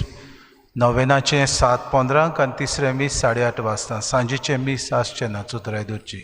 नोवेनाचें 7:15 आनी तिसरें मीस 8:30 वाजता. सांजेचें मीस आसचें ना, चुतराय दवरची.